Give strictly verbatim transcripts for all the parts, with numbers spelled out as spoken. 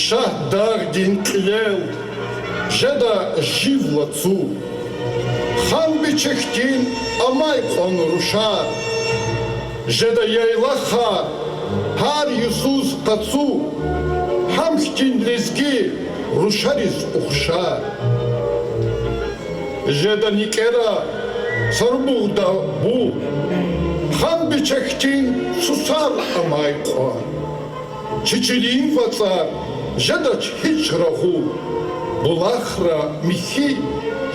Шагьдагъдин кьилел жеда жив лацу, Ханбиче хьтин амай кьван рушар. Жеда яйлахар гьар йисуз къацу, гьам хьтин лезги рушариз ухшар. Жеда никӀера Сарубугъда бу, Ханбиче хьтин сусар амай кьван. Чи чилин вацӀар жедач гьич рагъу, булахра михьи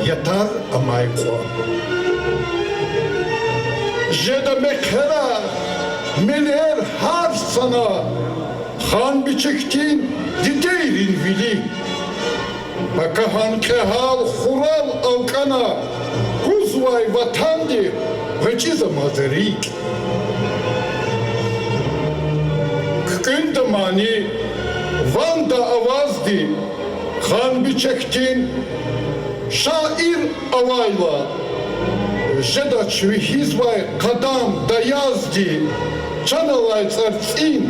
ятар амай кьван. Жеда мехъерар, мелер гьар сана, Ханбиче хьтин дидейрин вили. Пакагьан кьегьал хурал алкӀана, кузвай ватандихъ гъвечӀизамаз рикӀ. КуькӀуьнда мани, ванда авазди, Ханбиче хьтин шаир авайла, жедач вегьизвай къадам даязди, чан алай цӀарцӀин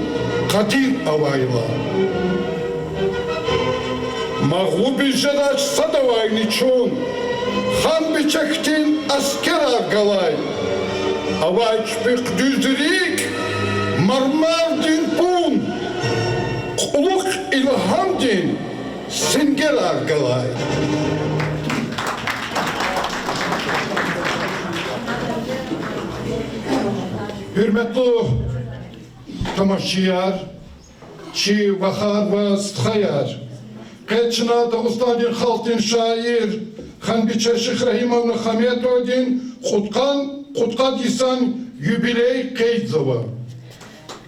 къадир авайла. Магълубиз жедач садавайни чун, Ханбиче хьтин аскерар галай. Авай чпихъ дуьз рикӀ, мармардин пун, кьулухъ илгьамдин сенгерар галай. Гьуьрметлу тамашачияр, чи вахар ва стхаяр! Къе чна Дагъустандин халкьдин шаир Ханбиче Шихрагьимовна Хаметовадин кьудкъан, кьудкъад йисан юбилей къейдзава.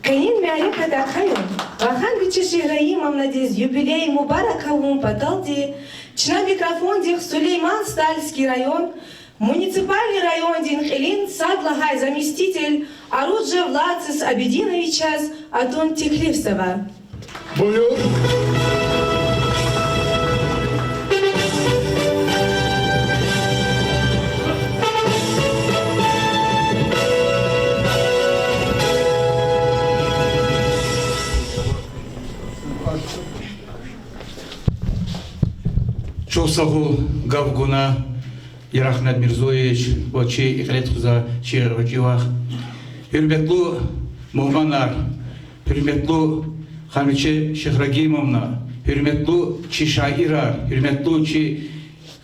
Къенин мярекат ахъаюн ва Ханбиче Шихрагьимовнадиз юбилей мубарак авун паталди, чна микрофондихъ Сулейман-Стальский район муниципальный райондин кьилин сад лагьай заместитель Аруджев Лацис Абидиновичаз атун теклифзава. Буюр. Чухсагъул гаф гуна, Ярагъмет Мирзоевич, ва чи икьиле тухузвай чи гъвечӀи вах. Гьуьрметлу мугьманар, гьуьрметлу Ханбиче Шихрагьимовна, гьуьрметлу чи шаирар, гьуьрметлу чи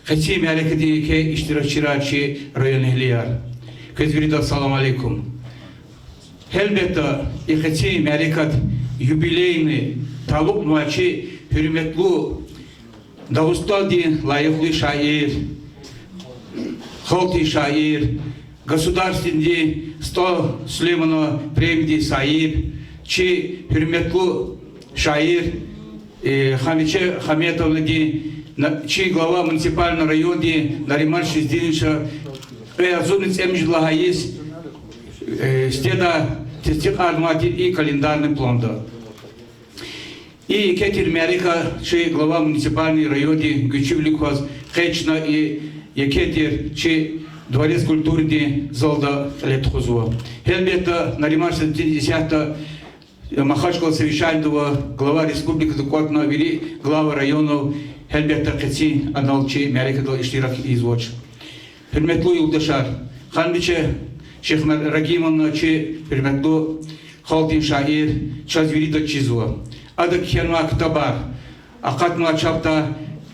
къенин мярекатдин еке иштиракчияр, чи районэгьлияр. Квез виридаз салам алейкум. Гьелбетда, и къенин мярекат юбилейни талукьнавай чи гьуьрметлу Дагъустандин лайихлу шаир, халкьдин шаир, государственный СтӀал Сулейманан премиядин саиб, чи гьуьрметлу шаир, э, Ханбиче Хаметовнадин, на-, чи глава муниципальный райондин Нариман Шизидиновича кьве агъзурни цӀемуьжуьд лагьай йис, э, сифтедай тестикьарнавай тир и календарный планда. И еке тир мярекат чи глава муниципальный райондин гуьчивилик кваз къе чна и еке тир чи Дворец культурыдин залда кьиле тухузва. Гьелбетда, Нариман Шизидинович, исятда Махачкъала совещанида ва глава республикада кӀватӀна вири главы районов, гьелбетда, къенин анал чи мярекатдал иштирак ийизвач. Гьуьрметлу юлдашар, Ханбиче Шихрагьимовна чи гьуьрметлу халкьдин шаир, чаз виридаз чизва. Ада кхьенвай ктабар акъатнавай чапдай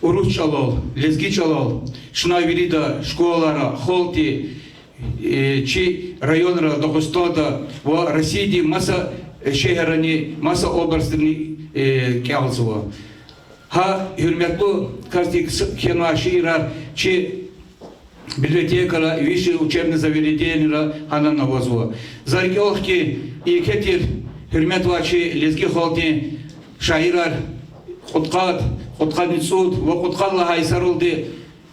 урус чӀалал, лезги чӀалал, чна вирида школайра, халкьди, э, чи районра, Дагъустанда ва Россиядин маса, э, шегьеррани, маса областдани, э, кӀелзава. Гьа гьуьрметлу касди кхьенвай шиирар чи библиотекайра, высший учебный заведениейра гьанани авазва. За рикӀел хкин, и еке тир гьуьрметлувай чи лезги халкьдин шаирар кьудкъад, кьудкъанни цӀуд ва кьудкъад лагьай йисаралди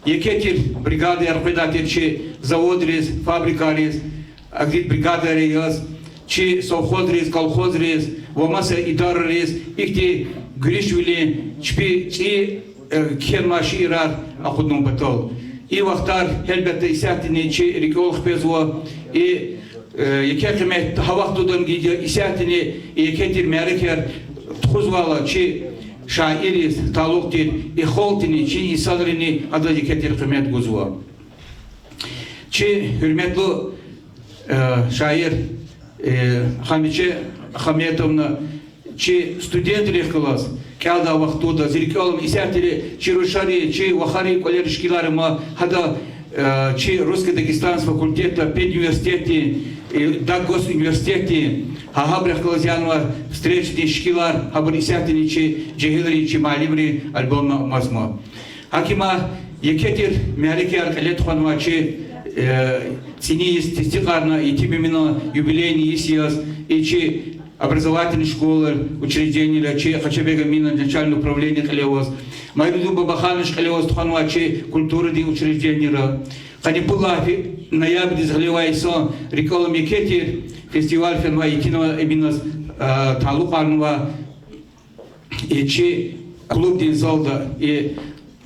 еке тир бригадаяр къведай тир чи заводриз, фабрикайриз, агрибригадайриз, чи совхозриз, колхозриз ва маса идарариз ихьтин гуьруьшвилин чпи цӀийи, э, кхьенвай шиирар акъудун патал. И вахтар, гьелбетда, исятдани чи рикӀел хквезва, и, э, еке къимет гьа вахтунда гайиди я, исятдани и еке тир мярекатар тухузвайла чи шаирриз талукь тир и халкьдини, чи инсанрини адаз еке тир къимет гузва. Чи гьуьрметлу, э, шаир, э, Хамиче Хаметовна чи студентрихъ галаз кӀелдай вахтунда, зи рикӀел алайла, исятда чи рушари, чи вахари кӀвалера шикилар ама, гьада, э, чи русско-дагестанский факультетда, педуниверситетдин, э, дагосуниверситетдин, гьа гьабурухъ галаз янава встречадин шикилар, гьабур исятдани чи жегьилрин, чи муаллимрин альбомда амазма. ГьакӀ им еке тир мярекатар кьиле тухванва чи, э, цӀинин йис тестикьарна, Етим Эминан юбилейный йис яз, и чи образовательный школайра, учрежденийра, чи Хачабек Эминан начальный управление кьиле аваз, Майрудин Бабаханович кьиле аваз тухванва чи культурадин учрежденийра. Къанни пуд лагьай фи-, ноябрдиз гъиле авай йисан рикӀел алайла, еке тир фестиваль фенва, Етим Эминаз, э, талукьарнавай и чи клубдин залда, и,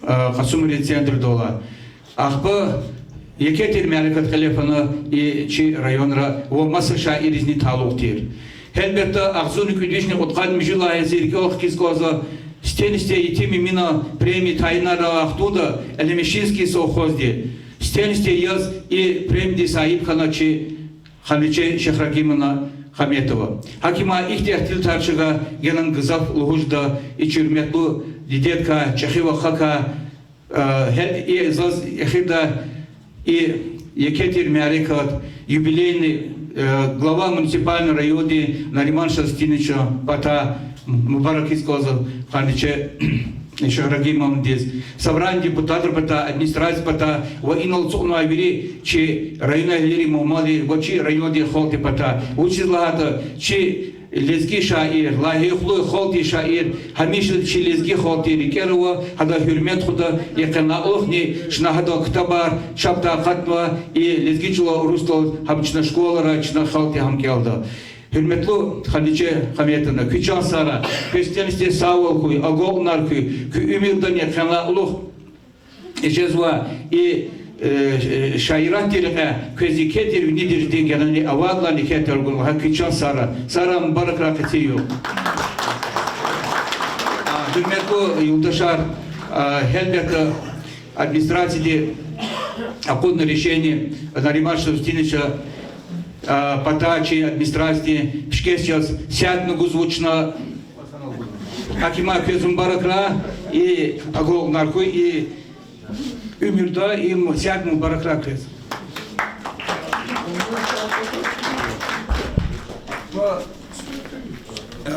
э, Кьасумхуьруьн центрда ала. Ахпа еке тир мярекат кьиле фена и чи районра ва маса шаирризни талукь тир. Гьелбетда, агъзурни кӀуьд вишни кьудкъанни муьжуьд лагьай йисуз рикӀел хкиз кӀанзава, сифтени-сифте Етим Эминан премия тайинарай вахтунда Алемишинский совхозди, сифтени-сифте яз и премиядин сагьиб хьана чи Хамиче Шихрагимовна Хаметова. ГьакӀ им ихьтин ихтилатар чна генани гзаф лугьуз жеда, и чи гьуьрметлу дидедикай, чӀехи вахакай, э, гье-, и заз эхирдай и еке тир мярекат, юбилейный, э, глава муниципальный районди Нариман Шамсудиновичан патай мубарак ийиз кӀанзава Хамиче Шихрагимовнадиз, собранидин депутатрин патай, администрациядин патай ва инал ацукьнавай вири чи районэгьлийрин мугьманрин ва чи райондин халкьдин патай. Вучиз лагьайтӀа чи лезги шаир, лагьай хуьруьн халкьдин шаир гьамиша чи лезги халкьдин рикӀера ава, гьадан гьуьрмет худа, и къенлай кьулухъни чна гьадан ктабар чапдай акъатнава, и лезги чӀалал, урус чӀалал гьам чна школайра чна халкьдиз гьам кӀелда. Гьуьрметлу Хамиче Хаметовна, куь чан сагърай, квез сифтени-сифте сагъвал хьуй, агалкьунар хьуй, куь уьмуьрдани къенлай кьулухъ жезвай и, э, шаиратдин рекьяй квез еке тир вини дережадин генани авайдалай еке тир гун лагьай куь чан сагърай, сагърай, мубаракрай къенин югъ. А, гьуьрметлу юлдашар, а, гьелбетда, администрацияди акъудна решение Нариман Шамсудиновичан, а, патай чи администрациядин пишкеш яз сятни гузва чна. ГьакӀ им квез мубаракрай, и агалкьунар хьуй, и уьмуьрда им сятни мубаракрай квез.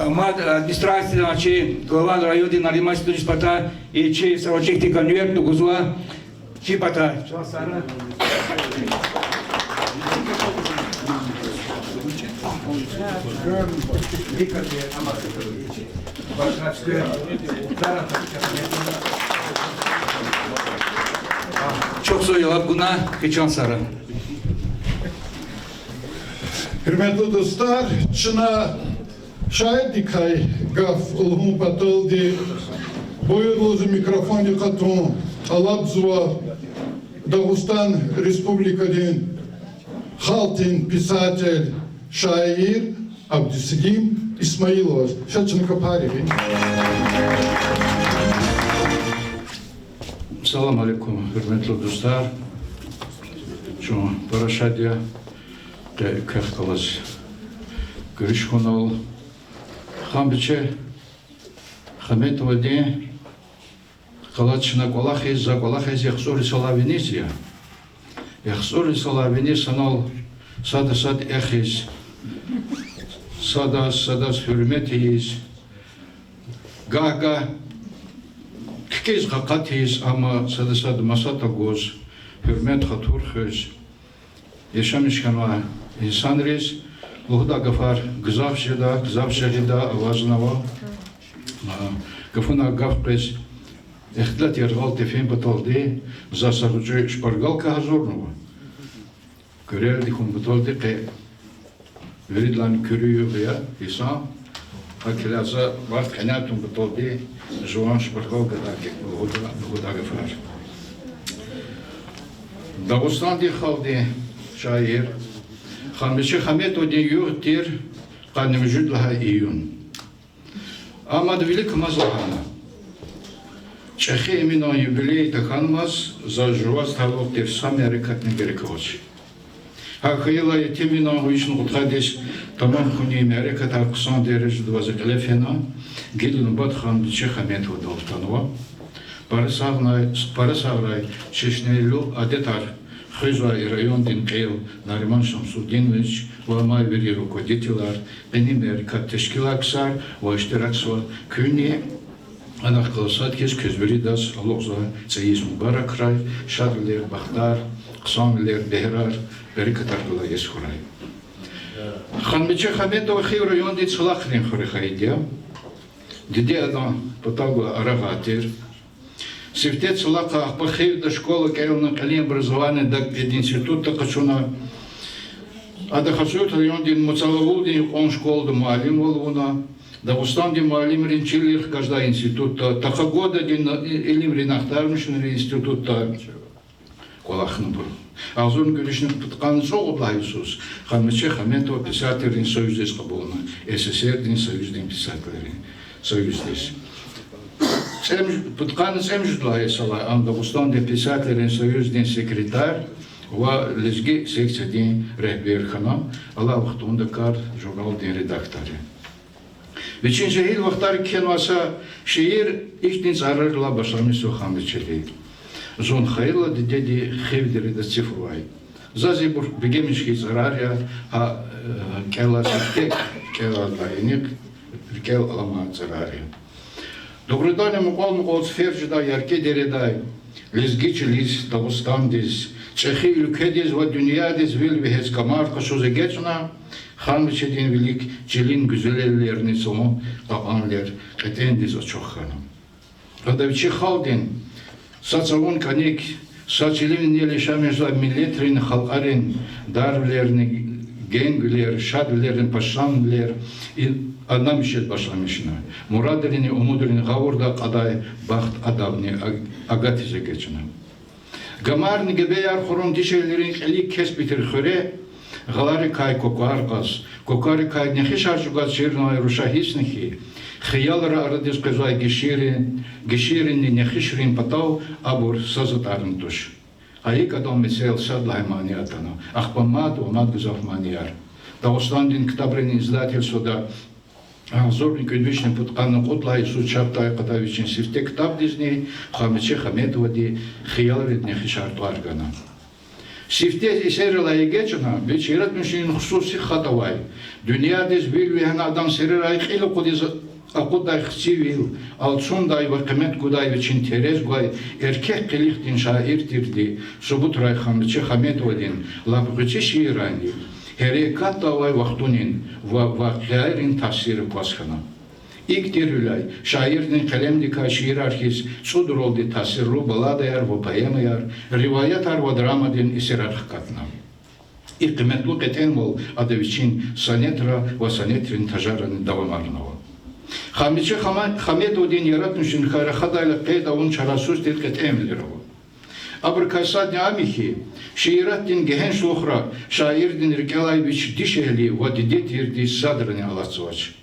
Мад администрациядин чи глава районди Нариман Шамсудиновичан патай и чи сорочикдин конвертни гузва чи патай. Чухсагъул, ялав гунай, куь чан сагърай. Гьуьрметлу дустар, чна шаирдикай гаф лугьун паталди, буюр лугьузва микрофонди кьатун, тӀалабзава Дагъустан Республикадин халкьдин писатель, шаир Абдуселим Исмаиловаз. Ша чна капари. Салам алейкум, гьуьрметлу дустар. Чун пара шад я къе квехъ галаз гуьруьш хьунал. Хамиче Хаметовадин галаз чна кӀвалахиз, за кӀвалахиз яхцӀур йисалай виниз я. ЯхцӀур йисалай виниз санал сада сад эхиз, садаз садаз гьуьрмет ийиз, гагь-гагь кикӀиз къакъатиз, амма сада сад маса тагуз, гьуьрмет-хатур хуьз яшамиш хьанвай инсанриз лугьудай гафар гзаф жеда, гзаф жагъида, авазни ава. А, гафунай гаф къвез ихтилат яргъал тефин паталди, за са гъвечӀи шпаргалка гьазурнава. Куьрелди хьун паталди къе виридалайни куьруь югъ я инсан. ГьакӀ хьайила за вахт къене тун паталди жуван шпаргалкадай лугьуда, лугьудай гафар. Дагъустандин халкьдин шаир Хамиче Хаметовадин югъ тир къанни муьжуьд лагьай июнь. Ам ада виликамаз лагьана: ЧӀехи Эминан юбилей тахьанмаз заз жуваз талукь тир са мярекатни герек авач. ГьакӀ хьайила, Етим Эминан вишни кьудкъадиз тамам хьунин мярекатар хъсан дережада аваз кьиле фена, гила нубат Ханбиче Хаметовадал атанва. Пара сагърай, пара сагърай чешнелу адетар хуьзвай и райондин кьил Нариман Шамсудинович ва амай вири руководителар, къенин мярекат тешкилай ксар ва иштиракзавай куьнни, анахъ галаз сад хьиз квез виридаз алукьзавай цӀийиз мубаракрай, шадвилер, бахтар, хъсанвилер, бегьерар, берекатар галай йис хьурай. Ханбиче Хаметова Хив райондин Цалахрин хуьре хьайиди я. Диде адан патав гвай Арагъай тир. Сифте Цалахрай, ахпа Хивда школа кӀелна, кьилин образование, дак пединститутда къачуна. Ада Хасавюрт райондин Муцалавулдин юкьван школада муаллимвал авуна, Дагъустандин муаллимрин чирвилер хкаждай институтда, Тахо-Годадин илимрин ахтармишунрин институтда кӀвалахнава. Агъзурни кӀуьд вишни пудкъанни цӀукьуд лагьай йисуз Ханбиче Хаметова писателрин союздиз кьабулна, СССР-дин союздин писателрин союздиз. ЦӀем-, пудкъанни цӀемуьжуьд лагьай йисалай ам Дагъустандин писателрин союздин секретарь ва лезги секциядин регьбер хьана, алай вахтунда Кар журналдин редактор я. Вичин жегьил вахтара кхьенвай са шиир ихьтин цӀарарилай башламишзава Ханбичеди: Зун хайила дидеди Хивдиз редакци фурвай. Заз ибур бегенмиш хьайи цӀарар я, гьа, э, кӀелай сифте кӀелайдалай инихъ рикӀел аламай цӀарар я. Дугъриданни, мукьвал-мукьвал цифер жедай яркӀи дередай лезги чилиз, Дагъустандиз, чӀехи уьлкведиз ва дуьньядиз вил вегьез камар къачуз эгечӀна, Ханбичедин вилик чилин гуьзелвилерни цавун кьакьанвилер кьетӀендиз ачух хьана. Ада вичи халкьдин са цавун кӀаник, са чилин винел яшамиш жезвай миллетрин, халкьарин дарвилерни, генгвилер, шадвилерни пашманвилер и-, анамишиз башламишна, мурадринни умудрин гъавурда акьадай бахт адавни а-, агатиз эгечӀна. Гамарни гебеяр хурун дишегьлийрин кьилик кесб тир хуьре, гъаларикай кваквар кьаз, квакварикай нехишар чӀугваз чирнавай руша гьиссна хьи, хиялра арадиз къвезвай гиширин, гиширинни нехишрин патав абур са затӀарни туш. Гьа икӀ адан мецел сад лагьай мани атана, ахпа мад ва мад гзаф манияр. Дагъустандин ктабрин издательствода агъзурни кӀуьд вишни пудкъанни кьуд лагьай йисуз чапдай кьадай вичин сифте ктабдизни Ханбиче Хаметовади хиялрин нехишар тӀвар гана. Сифте эсеррилай эгечӀна вич яратмишунин хсуси хатӀ авай, дуьньядиз вил вегьена адан серерай кьил акъудиз акъуддай хцивил, алцумдай ва къимет гудай вичин терез гвай эркек къилихдин шаир тирди субутрай Ханбиче Хаметовадин лап гъвечӀи шииррайни гьерекатда авай вахтунин ва вакъиайрин таъсир акваз хьана. ИкӀ тирвиляй шаирдин къелемдикай шиирар хьиз цӀудралди таъсирлу балладаяр ва поэмаяр, риваятар ва драмадин эсерар хкатна. И къиметлу кьетӀенвал ада вичин сонетра ва сонетрин тажарани давамарнава. Ханбиче Хама-, Хаметовадин яратмишунрикай рахадайла къейд авун чарасуз тир кьетӀенвилер ава. Абурукай садни ам я хьи, шииратдин гегьеншлухра шаирдин рикӀелай вич дишегьли ва диде тирди садрани алатзавач.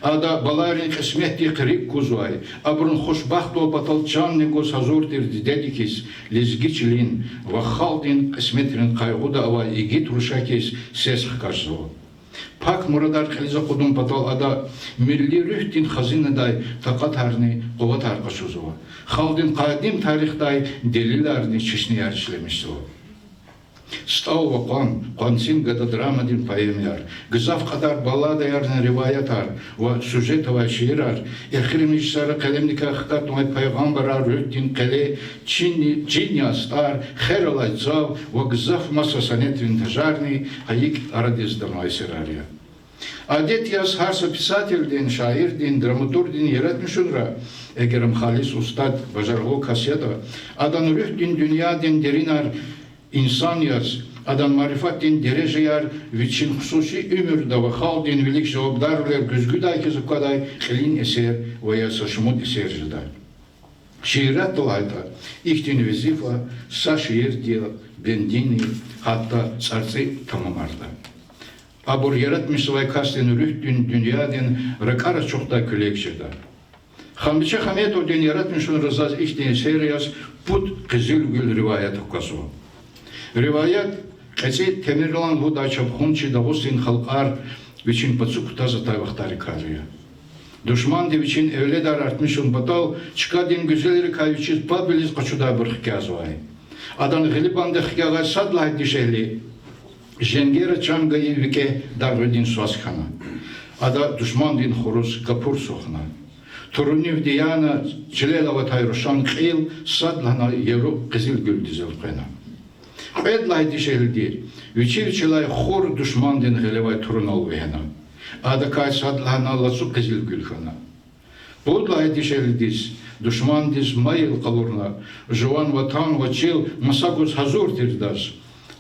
Ада балайрин кьисметдихъ рикӀ кузвай, абурун хушбахтвал патал чанни гуз гьазур тир дидеди хьиз, лезги чилин ва халкьдин кьисметрин къайгъуда авай игит руша хьиз сес хкажзава. Пак мурадар кьилиз акъудун патал ада милли руьгьдин хазинадай такьатарни къуватар къачузва, халкьдин къадим тарихдай делиларни чешнеяр ишлемишзава. СтӀал ва къван, Къванцин гада драмадин поэмаяр, гзаф кьадар балладаярни риваятар ва сюжет авай шиирар, эхиримжи йисара къелемдикай хкатнавай Пайгъамбарар руьгьдин къеле, Чинни, Чинни АстӀар, Хер алай цав ва гзаф маса сонетрин тажарни гьа икӀ арадиз атанвай эсерар я. Адет яз гьар са писателдин, шаирдин, драматургдин яратмишунра, эгер ам халис устад, бажарагълу кас ятӀа, адан руьгьдин дуьньядин деринар инсан яз, адан марифатдин дережаяр вичин хсуси уьмуьрда ва халкьдин вилик жавабдарвилер гуьзгуьдай хьиз аквадай кьилин эсер ва я са шумуд эсер жеда. ШииратдалайтӀа, ихьтин везифа са шиирдин, бендини, гьатта цӀарцӀи тамамарда. Абур яратмишзавай касдин руьгьдин дуьньядин ракӀар ачухдай куьлег жеда. Ханбиче Хаметовадин яратмишунра заз ихьтин эсер яз Пуд къизилгуьл риваят аквазва. Риваят кьецӀи Темирлан лугьудай чапхунчи Дагъустин халкьар вичин пацук кутаз атай вахтарикай я. Душманди вичин эвледар артмишун патал чкадин гуьзелрикай вичиз паб вилиз къачудайбур хкязвай. Адан гъилибанди хкягъай сад лагьай дишегьли женгера чан гайи викӀегь даргъидин свас хьана. Ада душмандин хуруз гапур сухна. Турунивди яна чилел аватай рушан кьил сад лагьана яру къизилгуьлдиз элкъвена. Кьвед лагьай дишегьлиди вичи-вичелай хур душмандин гъилевай турунал вегьена. Адакай сад лагьана лацу къизилгуьл хьана. Пуд лагьай дишегьлидиз душмандиз майил къалурна, жуван ватан ва чил маса гуз гьазур тирдаз,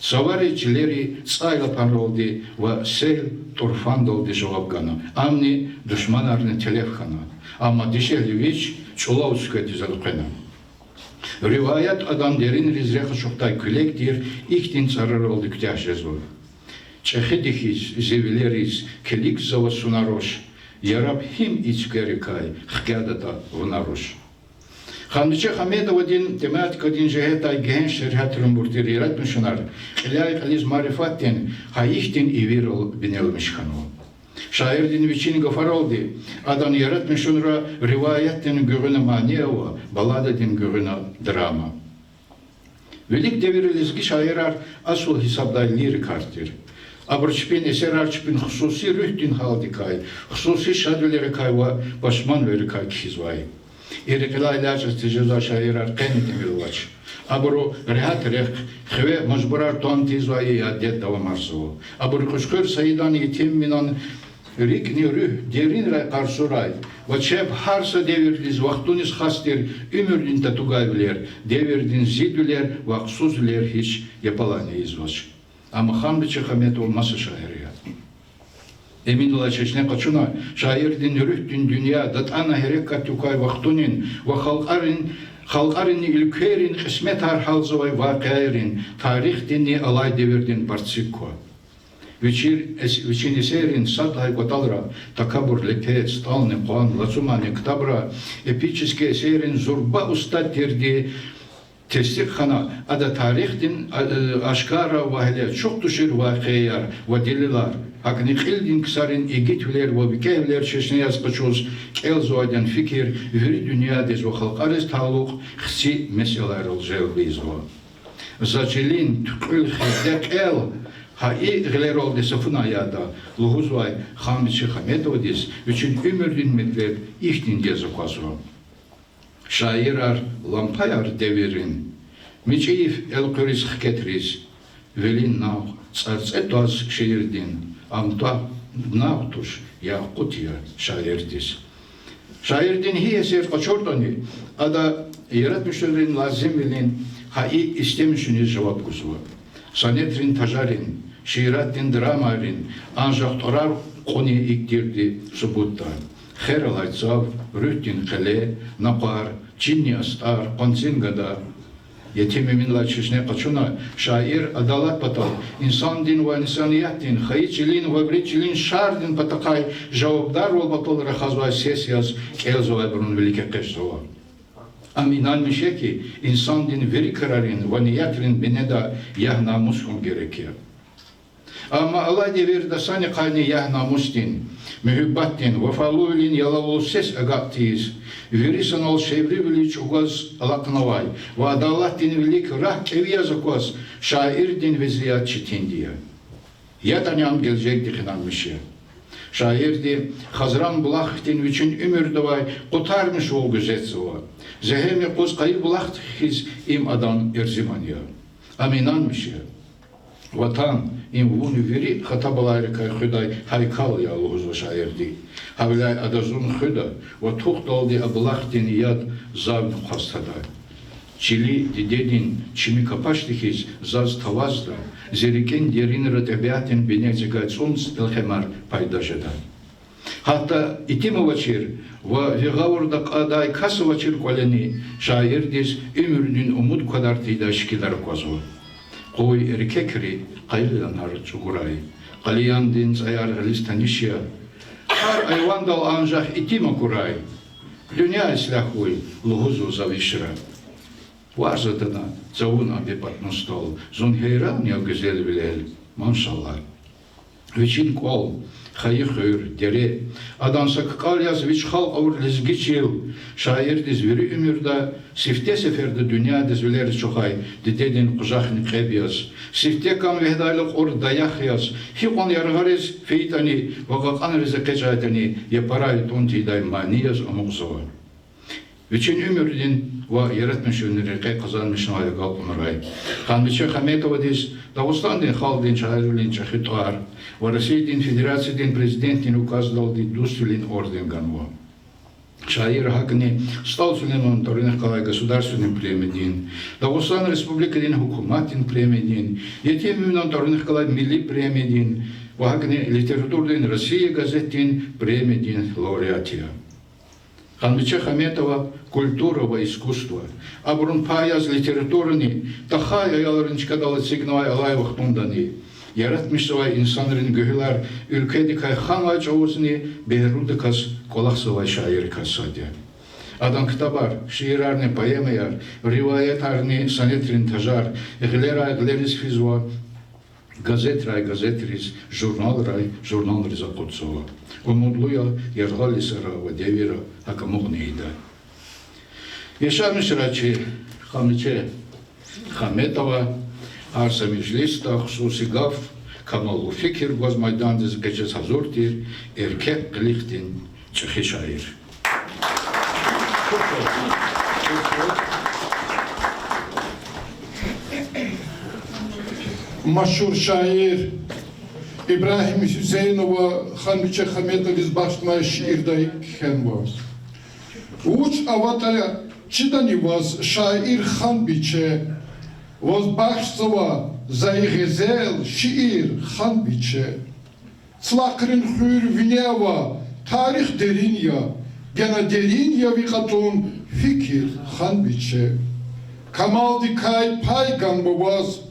цавари чилери цӀайлапанралди ва сел тӀурфандалди жаваб гана. Амни душманарни телеф хьана. Амма дишегьли вич чӀулав цуькведиз элкъвена. Риваят адан деринриз рехъ ачухдай куьлег тир ихьтин цӀараралди куьтягь жезва: ЧӀехиди хьиз зи вилериз килигзава суна руш, яраб гьим и цуькверикай хкядатӀа вуна руш. Ханбиче Хаметовадин тематикадин жигьетдай гегьенш сергьятрин бур тир яратмишунар кьиляй-кьилиз марифатдин гьа ихьтин ивирал бинеламиш хьанва. Шаирдин вичин гафаралди адан яратмишунра риваятдин гуьгъуьна мани ава, баллададин гуьгъуьна драма. Вилик девирда лезги шаирар асул гьисабдай лирикар тир. Абуру чпин эсерар чпин хсуси руьгьдин гьалдикай, хсуси шадвилерикай ва пашманвилерикай кхьизвай. И рекьелай элячӀиз тежезвай шаирар къени тӀимил авач. Абуру регьят рехъ, хиве мажбурар тӀван тийизвай адет давамарзава. Абуру Кьуьчхуьр Саидан Етим Эминан рикӀни руьгь деринрай къарсурай ва чеб гьар са девирдиз, вахтуниз хас тир уьмуьрдин татугайвилер, девирдин зидвилер ва късузвилер гьич япалайни ийизвач. Амма Ханбиче Хаметова маса шаир я. Эминалай чешне къачуна шаирдин руьгьдин дуьнья датӀана гьерекатдик квай вахтунин ва халкьарин, халкьаринни уьлквейрин кьисметар гьалзавай вакъиайрин, тарихдинни алай девирдин парцик ква. Вичи-, эс-, вичин эсеррин сад лагьай кӀватӀалра: Такабур лепе, СтӀални къван, Лацу мани ктабра эпический эсеррин зурба устад тирди тестикь хьана, ада тарихдин, а, э, ашкара ва гьеле ачух тушир вакъиаяр ва делилар, гьакӀни кьилдин ксарин игитвилер ва викӀегьвилер чешне яз къачуз, кӀелзавайдан фикир вири дуьньядиз ва халкьариз талукь хци месэлайрал желб ийизва. За чилин туькьуьл хирде кьел гьа и гъилералди са фу ая ада, лугьузвай Ханбиче Хаметовадиз вичин уьмуьрдин метлеб ихьтинди яз аквазва: Шаирар лампаяр девиррин, мичӀи йиф элкъуьриз хкетриз, вилин нагъв цӀарцӀе тваз шиирдин, ам тӀвар нагъв туш, якъут я шаирдиз. Шаирдин гьи эсер къачуртӀани, ада яратмишунрин лазимвилин, гьа и истемишуниз жаваб гузва. Сонетрин тажарин, шииратдин драмайрин анжах тӀварар кьуни икӀ тирди субутда: Хер алай цав, Руьгьдин къеле, Накъвар, Чинни астӀар, Къванцин гада. Етим Эминалай чешне къачуна, шаир адалат патал, инсандин ва инсаниятдин, хайи чилин ва вири чилин шардин патахъай жавабдарвал патал рахазвай сес яз кӀелзавайбурун вилик экъечӀзава. Ам инанмиш я хьи, инсандин вири крарин ва ниятрин бинеда ягь-намус хьун герек я. Амма алай девирда санихъайни ягь-намусдин, муьгьуьббатдин, вафалувилин ялавлу сес агакь тийиз, вири санал шевривилиз чӀугваз алахънавай ва адалатдин вилик рагь кӀеви яз акваз шаирдин везият четинди я. ЯтӀани ам гележегдихъ инанмиш я. Шаирди Хазран булах хьтин вичин уьмуьрда авай къутармишвал гуьзетзава. Зегьем юкъуз къайи булах хьиз им адан эрзиман я. Ам инанмиш я: Ватан, им вун вири хата-балайрикай хуьдай гьайкал я, лугьузва шаирди. Гьавиляй ада зун хуьда ва тухдалди а булахдин яд завни хъваз тада. Чили дидедин чими капашди хьиз заз тавазда, зи рикӀин деринра тӀебиатдин бине эцигай цӀунцӀ телхемар пайда жеда. Гьатта итим авачир ва ви гъавурда кьадай кас авачир кӀвалени шаирдиз уьмуьрдин умуд квадар тийидай шикилар аквазва. Къуй эркекри къайиланар чӀугурай, къалияндин цӀаяр гъилиз таниш я. Гьар айвандал анжах итим акурай. Дуьнья ислягь хьуй, лугьузва за вишра. Варз атана цавун а бепатну стол, зун гьейран я гуьзелвилел, машаллагь. Вичин кӀвал, хайи хуьр, дере, адан са кӀвал яз вич халкь авур лезги чил, шаирдиз вири уьмуьрда, сифте сеферда дуьньядиз вилериз чухвай дидедин къужахни кьеб яз, сифте кам вегьидайла кьур даях яз, гьикьван яргъариз фейитӀани ва кьакьанриз экъечӀайтӀани, япарай тӀун тийидай мани яз амукьзава. Вичин уьмуьрдин ва яратмишунрин рекье къазанмишнавай агалкьунрай Ханбиче Хаметовадиз Дагъустандин халкьдин шаирвилин чӀехи тӀвар ва Россиядин Федерациядин Президентдин указдалди Дуствилин орден ганва. Шаир гьакӀни СтӀал Сулейманан тӀварунихъ галай государственный премиядин, Дагъустан Республикадин гьукуматдин премиядин, Етим Эминан тӀварунихъ галай милли премиядин ва гьакӀни Литературадин Россия газетдин премиядин лауреат я. Ханбиче Хаметова культура ва искусство, абурун пай яз литературани тахай аялрин чкадал эцигнавай алай вахтундани, яратмишзавай инсанрин гуьгьуьлар уьлкведикай ханвай чӀавузни бегьерлудаказ кӀвалахзавай шаиррикай сад я. Адан ктабар, шиирарни поэмаяр, риваятарни сонетрин тажар гъилерай гъилериз физва, газетрай газетриз, журналрай журналриз акъудзава. Умудлу я, яргъал йисара ва девирра гьакӀ амукьни ийида. Яшамишрай чи Ханбиче Хаметова, гьар са межлисда хсуси гаф, камаллу фикир гваз майдандиз экъечӀиз гьазур тир эркек къилихдин чӀехи шаир. Машгьур шаир Ибрагьим Гьуьсейнова Ханбиче Хаметовадиз бахшнавай шиирдай кхьенва. Вуч аватӀа чидани ваз, шаир Ханбиче, ваз бахшзава за и гъезел, шиир, Ханбиче. Цлахрин хуьр вине ава, тарих дерин я, гена дерин я ви кьатӀун, фикир, Ханбиче. Камалдикай пай ганва ваз,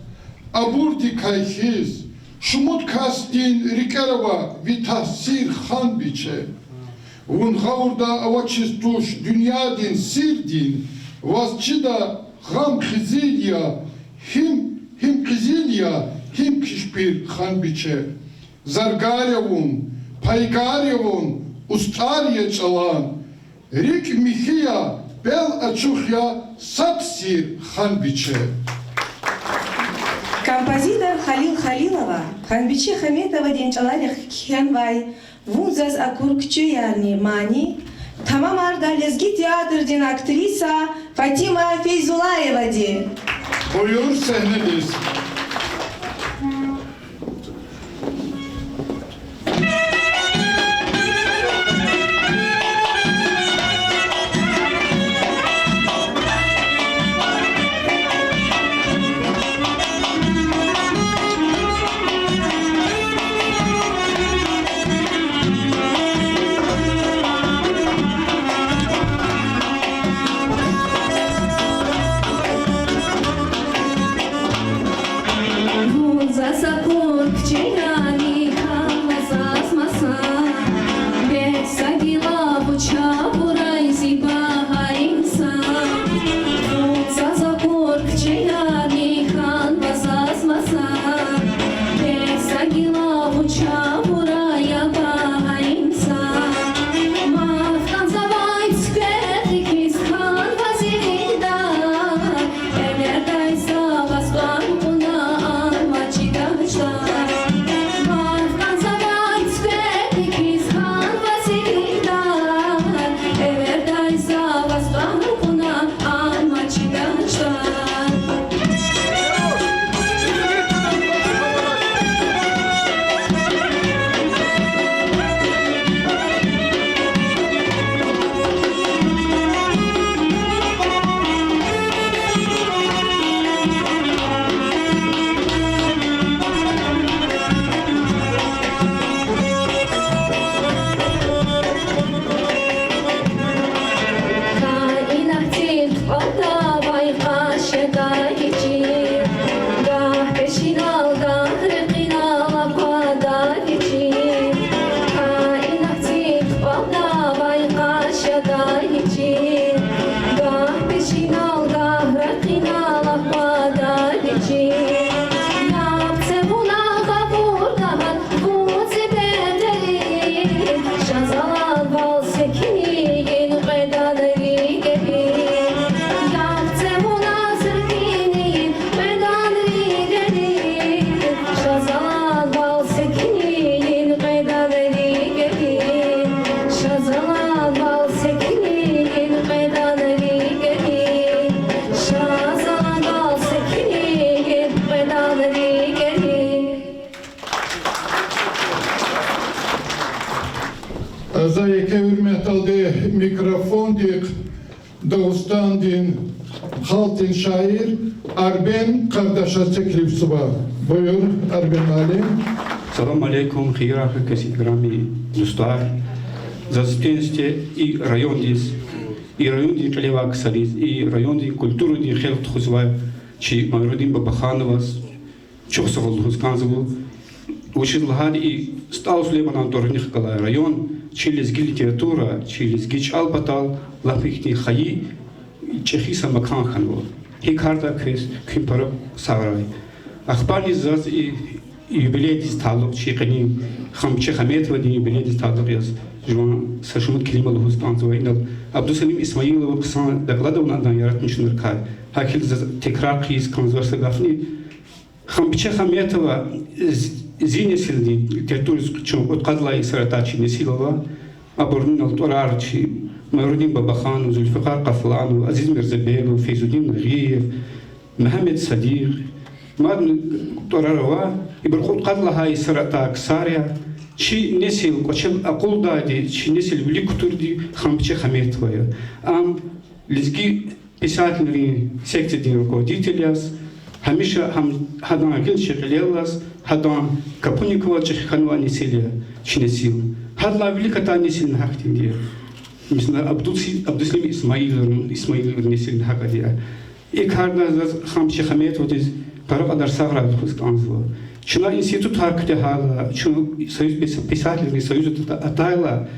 абурдикай хьиз, шумуд касдин рикӀера ава ви таъсир, Ханбиче. Вун гъавурда авачиз туш дуьньядин сирдин, ваз чида гъам къизил я, гьим, гьим къизил я, гьим кишпир, Ханбиче. Заргар я вун, пайгар я вун, устӀар я чӀалан, рикӀ михьи я, пел ачух я, сад сир, Ханбиче. Композитор Халил Халилова Ханбиче Хаметовадин чӀаларихъ кхьенвай Вун заз акур куьчеярни мани тамамарда лезги театрдин актриса Фатима Фейзуллаевади. Буюр сегьнедиз. Жазаланвал секинин кьведан рикӀерин, яхцӀур вуна зиркинин кьведан рикӀерин, жазаланвал секинин кьведан рикӀерин, жазаланвал секинин кьведан рикӀерин, жазаланвал секинин кьведан рикӀерин. За еке гьуьрметалди микрофондихъ Дагъустандин халкьдин шаир Арбен Къардашаз теклифзава. Буюр, Арбен муаллим. Салам алейкум, хийирар хьуй, квез играми дустар. Заз сифтени-сифте и райондиз, и райондин кьиле авай ксариз, и райондин культурадин хел тухузвай чи Майрудин Бабахановаз чухсагъул лугьуз кӀанзава. Вучиз лагьайтӀа и СтӀал Сулейманан тӀварунихъ галай район чи лезги литература, чи лезги чӀал патал лап ихьтин хайи, чӀехи са макан хьанва. Гьи кардай квез куьн пара сагърай. Ахпани заз и юбилейдиз талукь, чи къенин Хамбиче Хаметовадин юбилейдиз талукь яз жуван са шумуд келима лугьуз кӀанзава. Инал Абдусалим Исмаилова хъсан доклад авуна адан яратмишунрикай. ГьакӀ хьайила заз текрар хъийиз кӀанзава са гафни. Хамбиче Хаметова з-, зи несилдин, литературадиз чун кьудкъад лагьай йисара атай чи несил ава. Абурни инал тӀварар чи Майрудин Бабаханов, Зульфикъар Къафланов, Азиз Мирзабегов, Фейзудин Нагъиев, Мегьамед Садикъ, мадни тӀварар ава, ибур кьудкъад лагьай йисара атай ксар я, чи несил кӀвачел акъуддайди, чи несил вилик кутурди Хамбиче Хаметова я. Ам лезги писателрин секциядин руководитель яз, гьамиша гьам-, гьадан гъил чи кьилел алаз, гьадан капуниквал чӀехи хьанвай несил я чи несил. Гьадалай вилик атай несилни гьахьтинди я. Мисал, Абдул-, Абдусалим Исмаилован, Исмаилован несилни гьакӀ я. И кардай заз Хамбиче Хаметовадиз пара кьадар сагърай лугьуз кӀанзава. Чна институтар куьтягьайла, чун союз пис-, писателрин союзда ата-, атайла,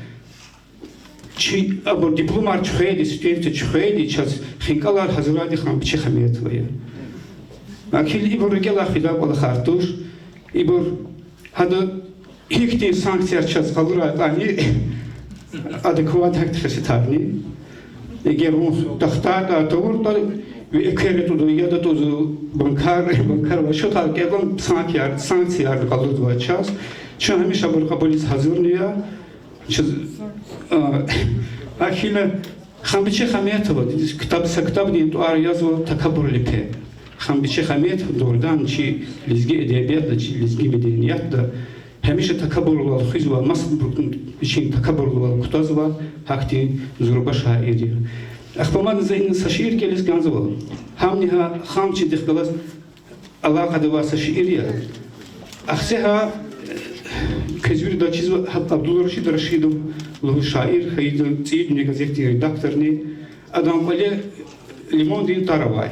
чи абур дипломар чуьхвейди, студентар чуьхвейди, чаз хинкӀалар гьазурайди Хамбиче Хаметова я. ГьакӀ хьайила ибур рикӀелай фидай кӀвалахар туш. Ибур гьада гьихьтин санкцияр чаз къалурайтӀани, адекват гьахьтин хесетарни. Эгер вун тахтайтӀа тавуртӀа, ви эквер атӀуда, яд атӀузва, банкар, банкар ва шутӀал кӀелун санкцияр, санкциярни къалурзавай чаз. Чун гьамиша абур кьабулиз гьазурни я. Чаз, а, гьакӀ хьайила Хамбиче Хаметова, ктаб, са ктабдин тӀвар язва Такабур лепе. Хамбиче Хаметова дугъриданни чи лезги эдебиятда, чи лезги медениятда гьамиша такабурвал хуьзвай, масабурукай вичин такабурвал кутазвай гьахьтин зурба шаир я. Ахпа мадни за ина са шиир кӀелиз кӀанзава. Гьамни гьа Хамбичедихъ галаз алакъада авай са шиир я. Ахцегьа, э, квез вирида чизва, гьа Абдулрашид Рашидов лугьуз шаир хьайиди, ЦӀийи дуьнья газетдин редакторни, адан кӀвале лимондин тар авай.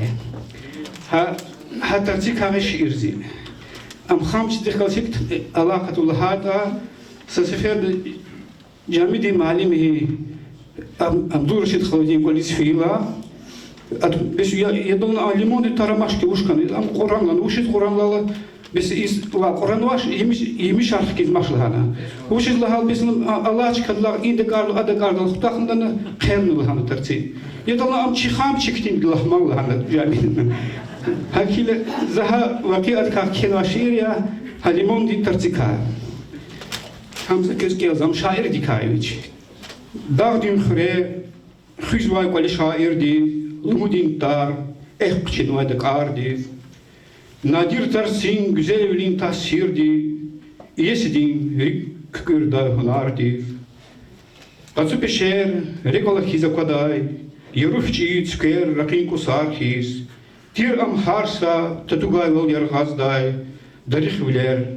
Гьа, гьа тарцикай гъиз шиир зи. Ам Хамбичедихъ галаз гьикӀ алакъа лагьайтӀа, са сеферда Жамидин муаллимди, Аб-, Абдулрашид халудин кӀвализ фейила, ад-, бес я, ядална а лимондин тар амач хьи, вуч хьана, ам кьуранлана, вучиз кьуранлана, бес из ва кьуранвач, емиш, емишар хкизмач лагьана. Вучиз лагьайтӀа бес а, алачкадилай и дакӀарда, а дакӀардал хутахнадана, хъелна лагьана тарци. Ядална ам чи Хамбиче хьтинди лагьман лагьана Жамидна. ГьакӀ хьайила за гьа вакъиадикай кхьенвай шиир я, гьа лимондин тарцикай. Гьам за квез кӀелзава, ам шаирдикай я вич. Дагъдин хуьре хуьзвай кӀвале шаирди лумудин тар, эхь хъуьчинвай дакӀардив. Надир тарцин гуьзелвилин таъсирди, иесидин рикӀ куькӀуьрдай гьунардив. Къацу пешер, рекӀел хьиз аквадай, яру фичӀи цуьквер ракъин кӀусар хьиз, тир ам гьар са татугайвал яргъаздай, дарихвилер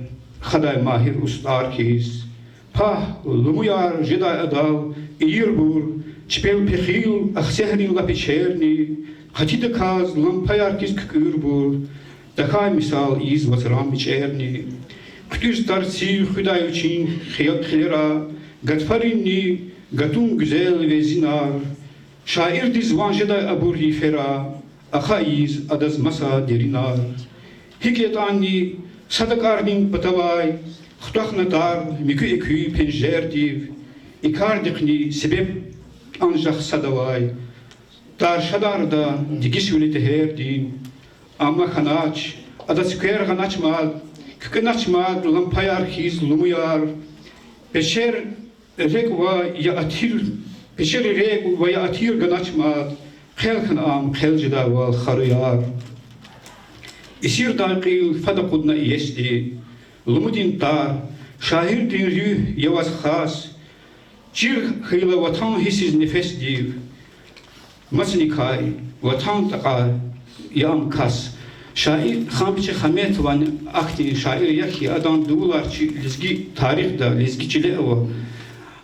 хадай магьир устӀар хьиз. Пагь, лумуяр жедай адал ийирбур, чпел пехил Ахцегьрин лап ичерни, хатидаказ лампаяр хьиз куькӀуьрбур, тахьай мисал ийиз вацран мичӀерни. ХъуьтӀуьз тарци хуьдай вичин хи-, хилера, гатфаринни гатун гуьзел везинар. Шаирдиз ван жедай абур йифера, ахъа ийиз адаз маса деринар. ГьикӀ ятӀани са дакӀарнин патавай хутахна тар муькуь-экуь пенжердив. И кардихъни себеб анжах сад авай: тар шадарда дегишвили тегьердин, амма хьанач, ада цуьквер гъанач мад, куькӀвенач мад лампаяр хьиз лумуяр, пешер рекӀ ва я атир, пешери рекӀ ва я атир ганач мад, хъел хьана ам хъел жедайвал харуяр. Эсирдай кьил фад акъудна иесди, лумудин тар, шаирдин руьгь я ваз хас, чир хьайила ватан гьиссиз нефесдив, мацникай ватан такьа я ам кас. Шаир Ханбиче Хаметован ахьтин шаир я хьи, адан дувулар чи лезги тарихда, лезги чиле ава.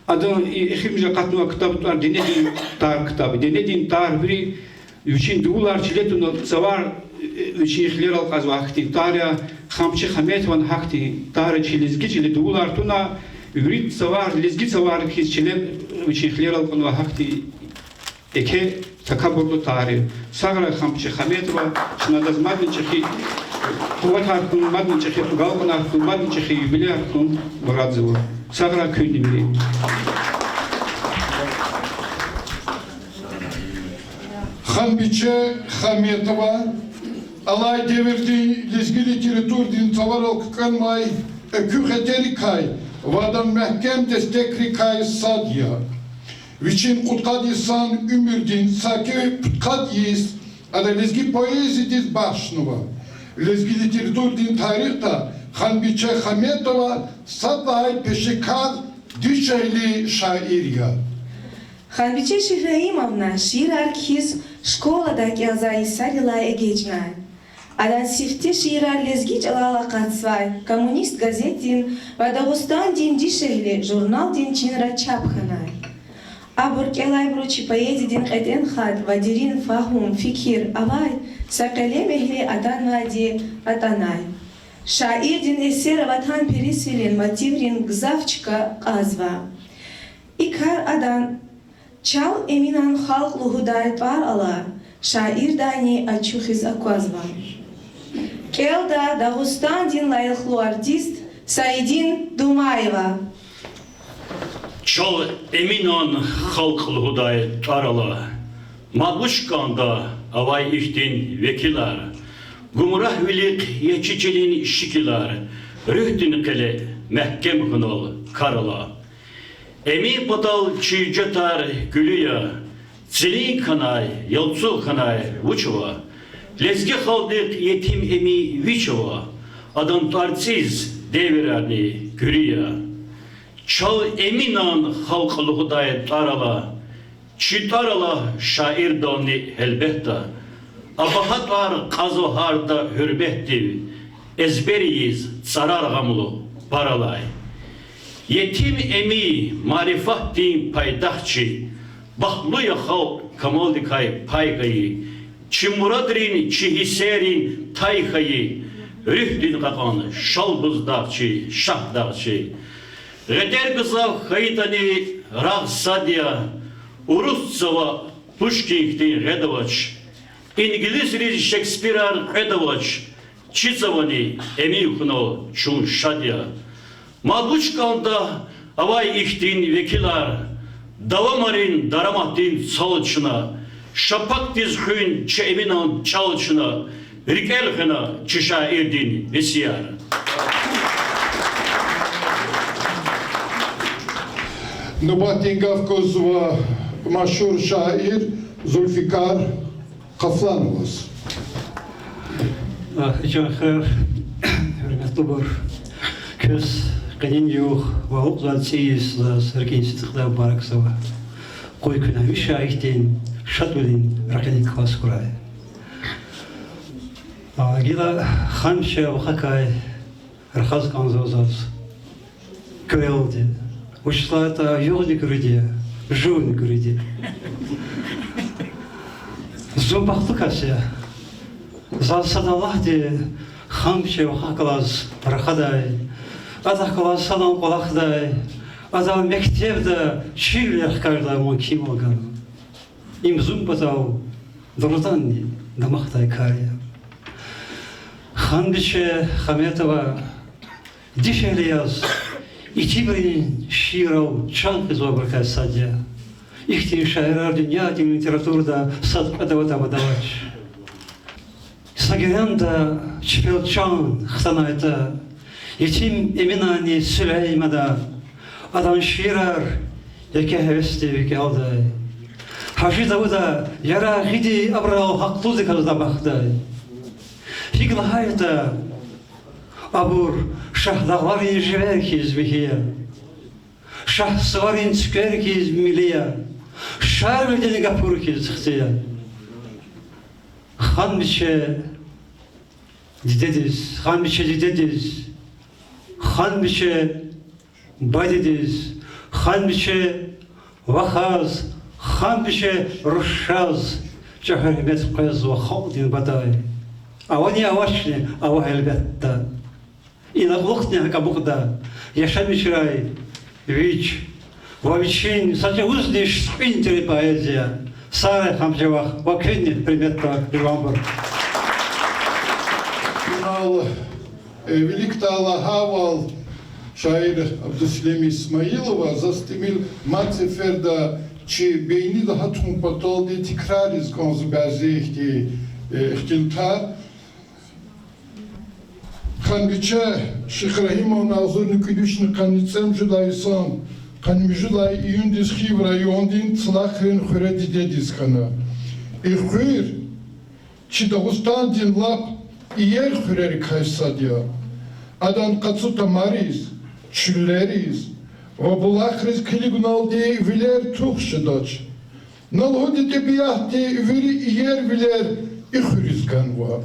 Адан и эхиримжи акъатнавай ктаб тӀвар Денедин тар ктаб. Денедин тар вири вичин дувулар чиле туна, цавар, э, вичин хилерал кьазвай гьахьтин тар я. Ханбиче Хаметован гьахьтин тар чи лезги чиле дувулар туна, вири цавар, лезги цавар хьиз чиле вичин хилерал кьунвай гьахьтин еке такабурлу тар я. Сагърай, Ханбиче Хаметова, чна адаз мадни чӀехи къуватар хьун, мадни чӀехи агалкьунар хьун, мадни чӀехи юбилеяр хьун мурадзава. Сагърай куьнни вири. Ханбиче Хаметова алай девирдин лезги литературадин цаварал куькӀвенвай экуь хетерикай ва адан мягькем дестекрикай сад я. Вичин кьудкъад йисан уьмуьрдин саки пудкъад йис ада лезги поэзиядиз бахшнава. Лезги литературадин тарихда Ханбиче Хаметова сад лагьай пешекар, дишегьли шаир я. Ханбиче Шигьраимовна шиирар кхьиз школада кӀелзавай йисарилай эгечӀнай. Адан сифте шиирар лезги чӀалал акъатзавай Коммунист газетдин ва Дагъустандин дишегьли журналдин чинра чап хьанай. Абур кӀелайбуру чи поэзиядин кьетӀен хатӀ ва дерин фагьум, фикир авай са къелемэгьли атанвайди атӀанай. Шаирдин эсерра ватанпересвилин мотиврин гзаф чка кьазва. И кар адан Чал Эминан халкь лугьудай тӀвар ала шаирдайни ачухиз аквазва. КӀелда Дагъустандин лайихлу артист Саидин Думаева. Чал Эминан халкь лугьудай тӀвар ала, мад вуч кӀанда авай ихьтин векилар, гумрагьвилихъ я чи чилин шикилар, руьгьдин къеле мягькем хьунал кар ала. Эмин патал чи жетар гуьлуь я, цилин хьанай, ялцугъ хьанай вуч ава? Лезги халкьдихъ етим Эмин вич ава? Адан тӀварцӀиз девирарни куьруь я. Чал Эминан халкь лугьудай тӀвар ала, чи тӀвар ала шаирдални гьелбетда. А багьа тӀвар кьазва гьарда гьуьрметдив, эзбер ийиз цӀарар гъамлу пар алай. Етим Эмин марифатдин пайдах чи, бахтлу я халкь камалдикай пай гайи, чи мурадрин, чи гьиссерин тай хьайи, руьгьдин кьакьан Шалбуздагъ чи, Шагьдагъ чи. Гъетер гзаф хьайитӀани, рагъ сад я, урусзава Пушкин хьтин гъед авач, инглисриз Шекспирар кьвед авач, чизавани Эмин хьунал чун шад я. Мад вуч кӀанда авай ихьтин векилар, давамарин дараматдин цал чна, шапакдиз хуьн чи Эминан чӀал чна, рикӀел хвена чи шаирдин весияр. Нубатдин гаф гузва машгьур шаир Зулфикар Къафлановаз. А, чан хер, гьуьрметлубур, квез къенин югъ ва алукьзавай цӀийи йис заз рикӀин сидкьидай мубаракзава. Къуй куьн гьамиша ихьтин шадвилин ракъиник кваз хьурай. А, гила Ханбиче вахакай рахаз кӀанзава заз куьрелди. Вучиз лагьайтӀа югъни куьруьди я, жувни куьруьди. Зун бахтлу кас я. Заз сад Аллагьди Ханбиче вахак галаз рахадай, адахъ галаз санал кӀвалахдай, адал мектебда чирвилер хкаждай мумкинвал гана. Им зун патал дугъриданни дамахдай кар я. Ханбиче Хаметова дишегьли яз Итимрин шииррал чан хъийизвайбурукай сад я. Ихьтин шаирар дуьньядин литературада сад кьвед аватӀа авач. Са геренда чпел чан хтанайтӀа, Етим Эминани Сулеймана, адан шиирар еке гьевесдив рикӀелдай. Гьажи Давуда яргъиди абурал гьахълудаказ дамахдай. ГьикӀ лагьайтӀа, абур Шагьдагъларин живер хьиз михьи я, шагьсуварин цуьквер хьиз мили я, Шарвилидин гапур хьиз хци я. Ханбиче дидедиз, ханбиче дидедиз, ханбиче бадедиз, ханбиче вахаз, ханбиче рушаз чӀехи гьуьрмет къвезва халкьдин патай. Авани авачни ава, гьелбетда. Ина кьулухъни гьакӀ амукьда яшамишрай вич ва вичин са чӀавузни шуьткьвин тир поэзия. Сагърай, Ханбиче вах, ва куьнни, гьуьрметлу жуванбур. Инал, э, виликдай лагьайвал, шаир Абдусалим Исмаилова, заз тӀимил мад сеферда чи бейнида гьатун паталди тикрариз кӀанзава бязи ихьтин, э, ихтилатар. Ханбиче Шихрагьимовна агъзурни кӀуьд вишни къанни цӀемуьжуьд лагьай йисан къанни муьжуьд лагьай июндиз Хив райондин Цлахрин хуьре дидедиз хьана. И хуьр чи Дагъустандин лап иер хуьрерикай сад я. Адан къацу тамариз, чуьллериз ва булахриз килигуналди вилер тух жедач. На лугьуди, тӀебиатди вири иер вилер и хуьруьз ганва.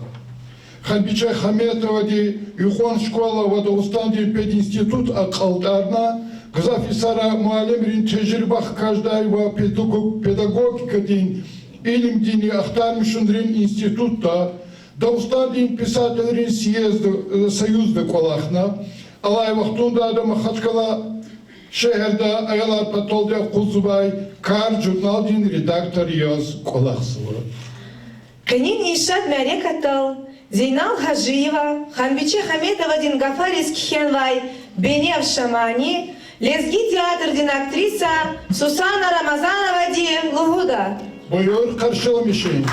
Ханбиче Хаметовади юкьван школа ва Дагъустандин пединститут акьалтӀарна, гзаф йисара муаллимрин тежриба хкаждай ва педагог-, педагогикадин илимдини ахтармишунрин институтда, Дагъустандин писателрин съезд-, союзда кӀвалахна. Алай вахтунда ада Махачкъала шегьерда аялар паталди акъудзавай Кар журналдин редактор яз кӀвалахзава. Къенин и шад мярекатдал Зейнал Гьажиева Ханбиче Хаметовадин гафариз кхьенвай бенев шамани лезги театрдин актриса Сусана Рамазановади лугьуда. Буюр, къаршиламишин.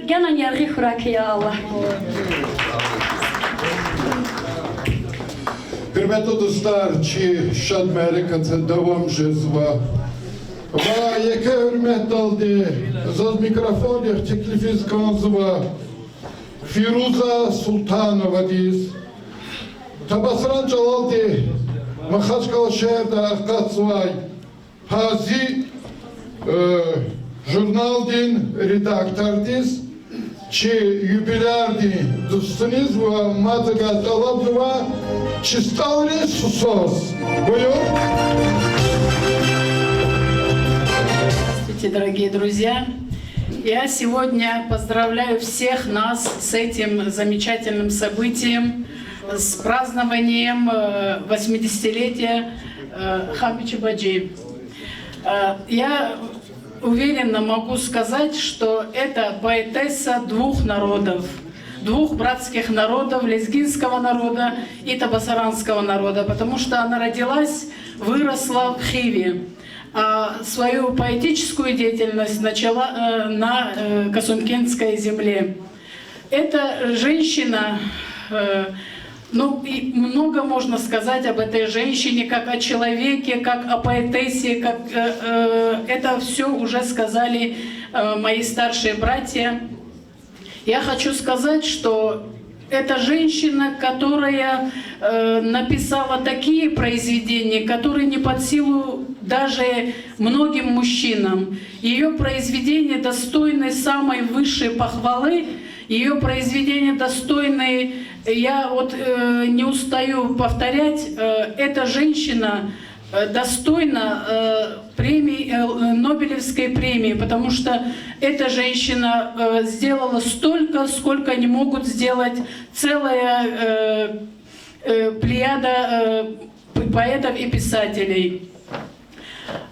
Генани яргъи хьурай квез, я Аллагь. Гьуьрметлу дустар, чи шад мярекат давам жезва. Ва еке гьуьрметдалди заз микрофондихъ теклифиз кӀанзава Фируза Султановадиз, Табасаран чӀалалди Махачкъала шегьерда акъатзавай Пази, э, журналдин редактордиз, чи юбилярдин дустуниз ва мад гьакӀ тӀалабзава чи СтӀалрин сусаз. Буюр. Здравствуйте, дорогие друзья! Я сегодня поздравляю всех нас с этим замечательным событием, с празднованием, э, восьмидесятилетия, э, Ханбиче Бажи. Э, я уверенно могу сказать, что это поэтесса двух народов, двух братских народов, лезгинского народа и табасаранского народа, потому что она родилась, выросла в Хиве, а свою поэтическую деятельность начала, э, на, э, Касумкентской земле. Эта женщина, э, ну, и много можно сказать об этой женщине, как о человеке, как о поэтессе, как, э, э, это всё уже сказали, э, мои старшие братья. Я хочу сказать, что это женщина, которая, э, написала такие произведения, которые не под силу даже многим мужчинам. Её произведения достойны самой высшей похвалы, её произведения достойны, я вот, э, не устаю повторять, э, эта женщина, э, достойна, э, премии, э, Нобелевской премии, потому что эта женщина, э, сделала столько, сколько не могут сделать целая, э, э, плеяда, э, п-, поэтов и писателей.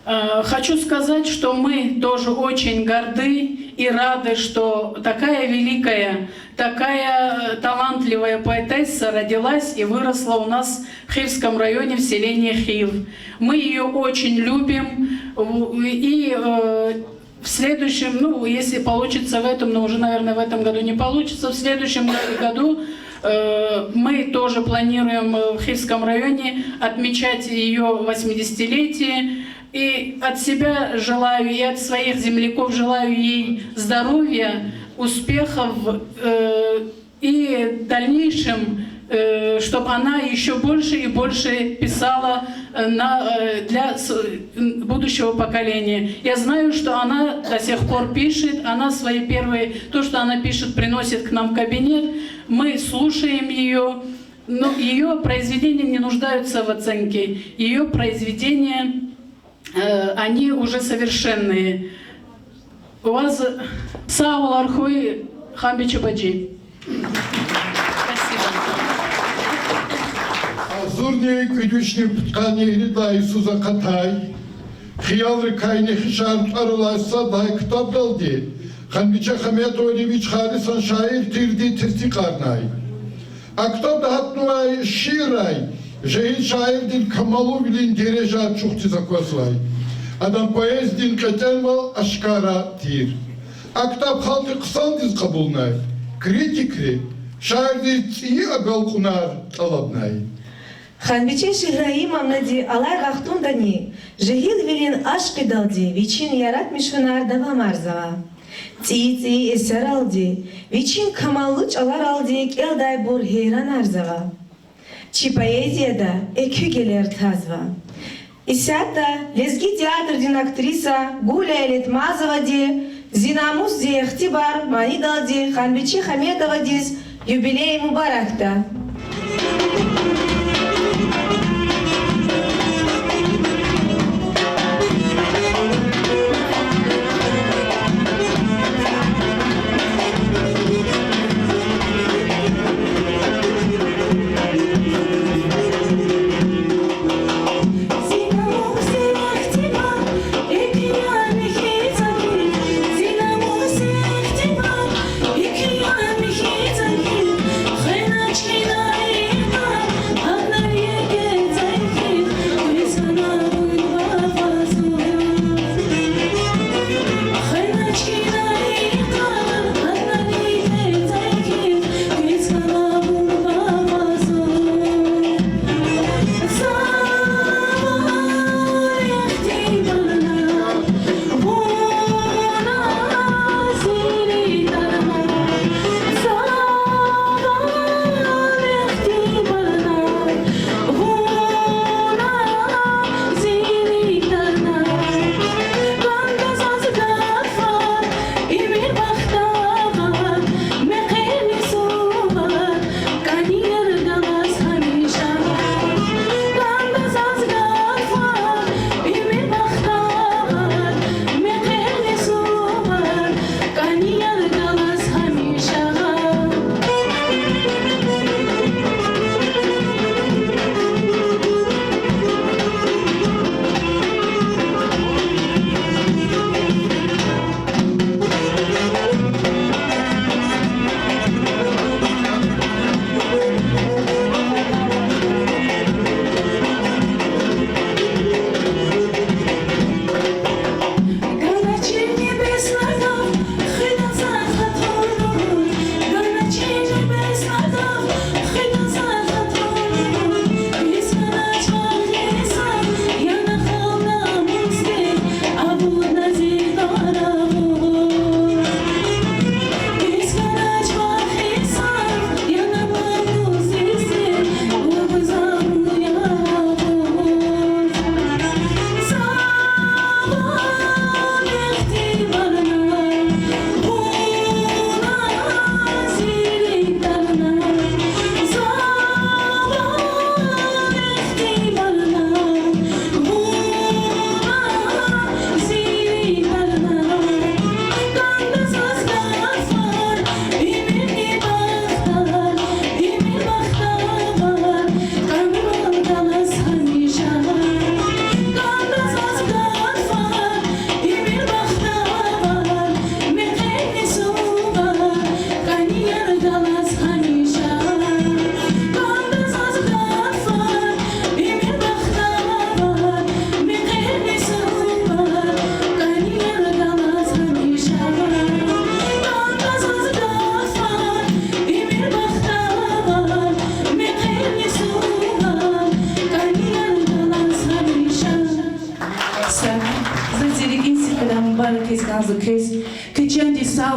Э, хочу сказать, что мы тоже очень горды и рады, что такая великая, такая, э, талантливая поэтесса родилась и выросла у нас в Хивском районе, в селении Хив. Мы её очень любим, в-, и, э, в следующем, ну, если получится в этом, но уже, наверное, в этом году не получится, в следующем го-, году, э, мы тоже планируем, э, в Хивском районе отмечать её восьмидесятилетие. И от себя желаю, и от своих земляков желаю ей здоровья, успехов, э, и в дальнейшем, э, чтоб она ещё больше и больше писала, э, на, э, для с-, м, будущего поколения. Я знаю, что она до сих пор пишет, она свои первые, то, что она пишет, приносит к нам в кабинет, мы слушаем её. Но её произведения не нуждаются в оценке. Её произведения, э, они уже совершенные. Ваз сагъ олун хьуй, Ханбиче Бажи. Спасибо. Агъзурни кӀуьд вишни пудкъанни ирид лагьай йисуз акъатай, Хиялрикай нехишар тӀвар алай сад лагьай ктабдалди Ханбиче Хаметовани вич халисан шаир тирди тестикьарнай. А ктабда гьатнавай шииррай жегьил шаирдин камалвилин дережа ачухдиз аквазвай. Адан поэзиядин кьетӀенвал ашкара тир. А ктаб халкьди хъсандиз кьабулнай. Критикри шаирдиз цӀийи агалкьунар тӀалабнай. Ханбиче Шигьраимовнади алай вахтундани жегьилвилин ашкъидалди вичин яратмишунар давамарзава. ЦӀийи-цӀийи эсерралди, вичин камаллу чӀаларалди кӀелдайбур гьейранарзава. Чи поэзияда экуь гелер тазва. Исятда лезги театрдин актриса Гуля Элетмазовади Зи намус, зи ихтибар манидалди Ханбиче Хаметовадиз юбилей мубаракда.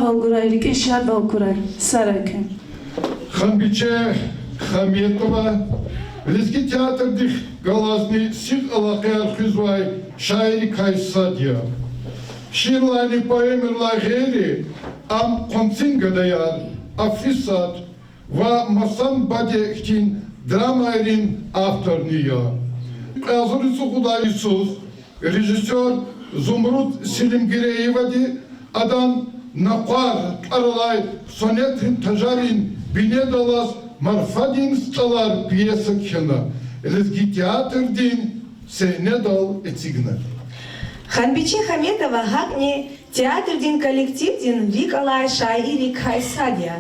Алгурай, рикӀин шадвал хьурай, сарай куьн. Ханбиче Хаметова лезги театрдихъ галазни сигъ алакъаяр хуьзвай шаиррикай сад я. Шииррилайни поэмайрилай гъейри, ам Къванцин гадаяр, Афисат ва Масан баде хьтин драмайрин авторни я. Кьве агъзурни цӀукьуд лагьай йисуз режиссёр Зумруд Селимгиреевади адан Накъвар тӀвар алай сонетрин тажарин бинедаллаз Марфадин стӀалар пьеса кхьена, лезги театрдин сегьнедал эцигна. Ханбиче Хаметова гьакӀни театрдин коллективдин рикӀ алай шаиррикай сад я.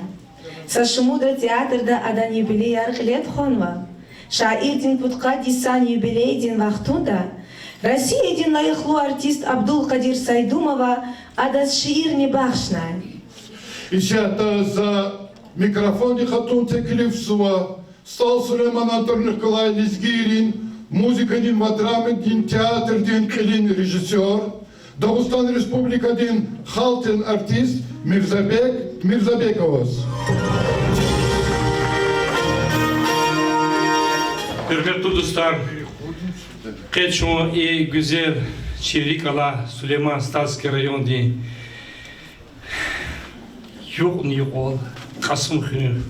Са шумудра театрда адан юбилеяр кьиле тухванва. Шаирдин пудкъад йисан юбилейдин вахтунда Россиядин лайихлу артист Абдулкъадир Сайдумова адаз шиирни бахшнай. Исятда за микрофондихъ атун теклифзава СтӀал Сулейманан тӀварунихъ галай лезгийрин музыкадин ва драмадин театрдин кьилин режиссёр, Дагъустан Республикадин халкьдин артист Мирзабек Мирзабековаз. Гьуьрметлу дустар, къе чун и гуьзел чи рикӀ алай Сулейман-Стальский райондин юкьни-юкьвал Кьасумхуьруьн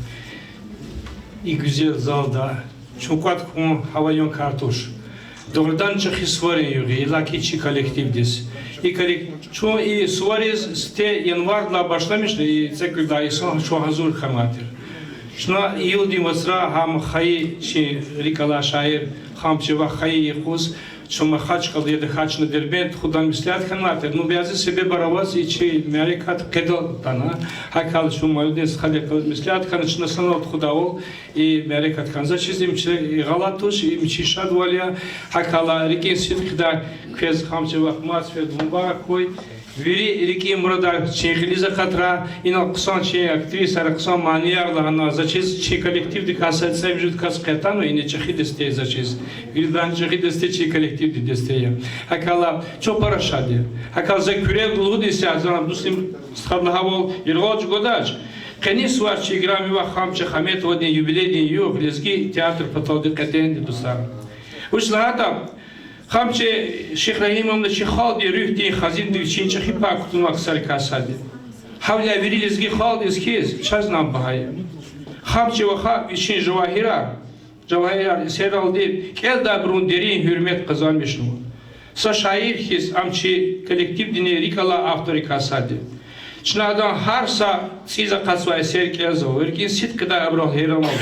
и гуьзел залда чун кӀватӀ хьун гьавайун кар туш. Дугъриданни чӀехи суварин югъ я, иллаки чи коллективдиз. И коллек-, чун и сувариз сифте январдилай башламишна, и цӀекӀуьд лагьай йисан чун гьазур хьанвай тир. Чна июлдин вацра гьам хайи чи рикӀ алай шаир Хамчи вах хайи юкъуз чун Махачкъала яда хьана чна Дербент тухудай меслят хьанвай тир. Ну, бязи себебар аваз и чи мярекат къедал атана. ГьакӀ хьайила чун Майдин стхадихъ галаз меслят хьана чна санал тухудайвал и мярекат хьана. Заз чиз им чи гъалатӀ туш, им чи шадвал я. ГьакӀ хьайила рикӀин сидкьидай квез Хамчи вах мад сеферда мубарак хьуй. Вири рикӀин мурадар чи кьилиз акъатрай, инал хъсан чи актрисайра хъсан манияр лагьана, заз чиз чи коллективдикай са цӀемуьжуьд кас къе атанва, ина чӀехи десте я заз чиз. Виридалайни чӀехи десте чи коллективдин десте я. ГьакӀ хьайила чун пара шад я. ГьакӀ хьайила за куьрелди лугьуди исятда, зан дуслу стхад лагьайвал, яргъал чӀугвадач. Къенин сувар чи играми вах Хамчи Хаметовадин юбилейдин югъ лезги театр паталди кьетӀенди, дустар. Вуч лагьайтӀа, Хамчи Шихрагьимовна чи халкьдин руьгьдин хазинадик вичин чӀехи пай кутунвай ксарикай сад я. Гьавиляй вири лезги халкьдиз хьиз чазни ам багьа я. Хамчи ваха вичин жавагьирар, жавагьирар эсерралди кӀелдайбурун дерин гьуьрмет къазанмишнава. Са шаир хьиз ам чи коллективдин рикӀ алай авторрикай сад я. Чна адан гьар са цӀийиз акъатзавай эсер кӀелзава, рикӀин сидкьидай абурал гьейранзава.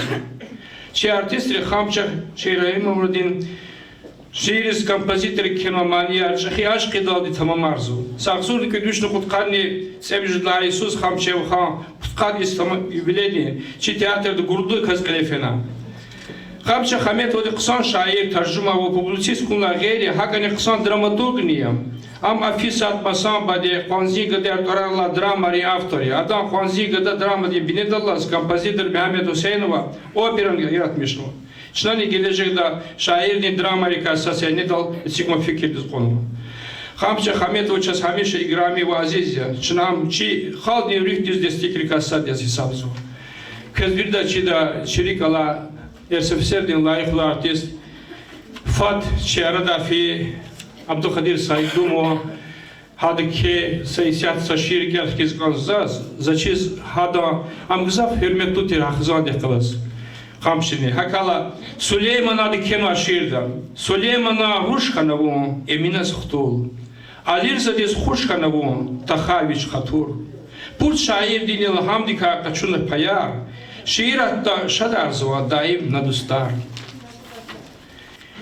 Чи артистри Хамчи Шихрагьимовнадин шиириз композитор кхьенвай манияр чӀехи ашкъидалди тамамарзава. Са агъзурни кӀуьд вишни кьудкъанни цӀемуьжуьд лагьай йисуз Хамчи вахан пудкъад йис тама-, юбилейдин чи театрда гурлудаказ кьиле фена. Хамчи Хаметовади хъсан шаир, таржуман ва публицист хьунилай гъейри, гьакӀни хъсан драматургни я. Ам Афисат, Масан баде, Къванцин гадаяр тӀварар алай драмайрин автор я. Адан Къванцин гада драмадин бинедаллаз композитор Мегьамед Гьуьсейнова операни яратмишнава. Чнани гележегда шаирдин драмайрикай са сегьнедал эцигун фикирдиз кьунва. Хамчи Хаметова чаз гьамиша играми ва азиз я. Чна ам чи халкьдин руьгьдиз дестекрикай сад яз гьисабзава. Квез виридаз чида чи рикӀ алай РСФСР-дин лайихлу артист, фад чи арадай фейи Абдулкъадир Сайдумова, гьада кхьей са исятда са шиир кӀел хкиз кӀанзава заз, заз чиз гьада, ам гзаф гьуьрметлу тир гьа хизандихъ галаз, Хамчини. ГьакӀ хьайила Сулейманан кхьенвай шиирда: Сулейманан руш хьана вун, Эминаз хтул. Алирзадиз хуш хьана вун, тахай вич хатур. Пуд шаирдин илгьамдикай къачуна паяр, шииратда шадарзава даим на дустар.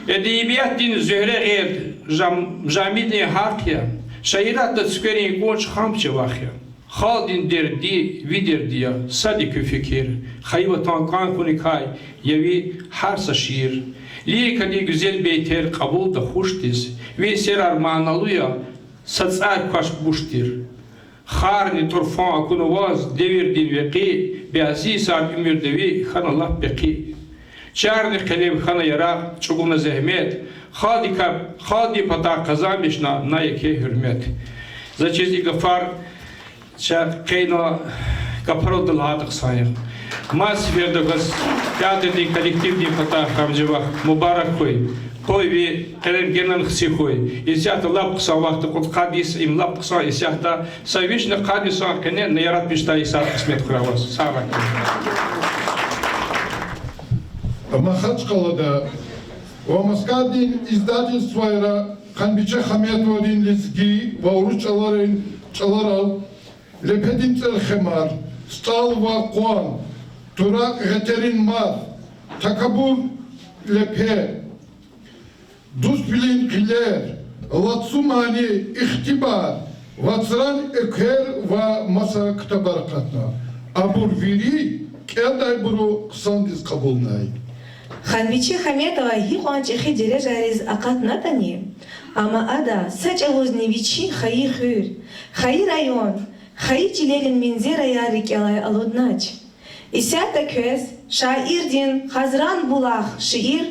Эдебиятдин зуьгьре гъед Жам-, Жамидин гьахъ я, шииратда цуькверин кӀунчӀ Хамчи вах я. Халкьдин дерди ви дерди я, сад я куь фикир, хайи ватан кӀан хьуникай я ви гьар са шиир. Лирикадин гуьзел бейтер кьабулда хушдиз, ви эсерар маналу я, са цӀар квач буш тир. Харни тӀурфан акуна ваз девирдин векъи, бязи йисар уьмуьрда ви хьана лап пехъи. Чарни къелем хьана яракь, чӀугуна зегьмет, халкьдикай, халкьдин патай къазанмишна на еке гьуьрмет. Заз чиз и гафар Ша къейна гапаралди лагьайтӀа хъсан я. Мад сеферда гваз театрдин коллективдин патай, Хамжи вах, мубарак хьуй. Къуй ви къелем генани хци хьуй. Исятда лап хъсан вахт я, кьудкъад йис, им лап хъсан исятда. Са вишни къад йисан къене яратмишдай исятда къисмет хьурай ваз. Сагърай. Махачкъалада ва Москвадин издательствайра Ханбиче Хаметовадин лезги ва урус чӀаларин, чӀаларал Лепедин цӀелхемар, СтӀал ва къван, Туракь гъетерин мад, Такабур лепе, Дуствилин гъилер, Лацу мани, Ихтибар, Вацран эквер ва маса ктабар акъатна. Абур вири кӀелдайбуру хъсандиз кьабулнай. Ханбиче Хаметова гьикьван чӀехи дережайриз акъатнатӀани, амма ада са чӀавузни вичин хайи хуьр, хайи район, хайи чилерин мензераярни рикӀелай алуднач. Исятда квез шаирдин Хазран булах шиир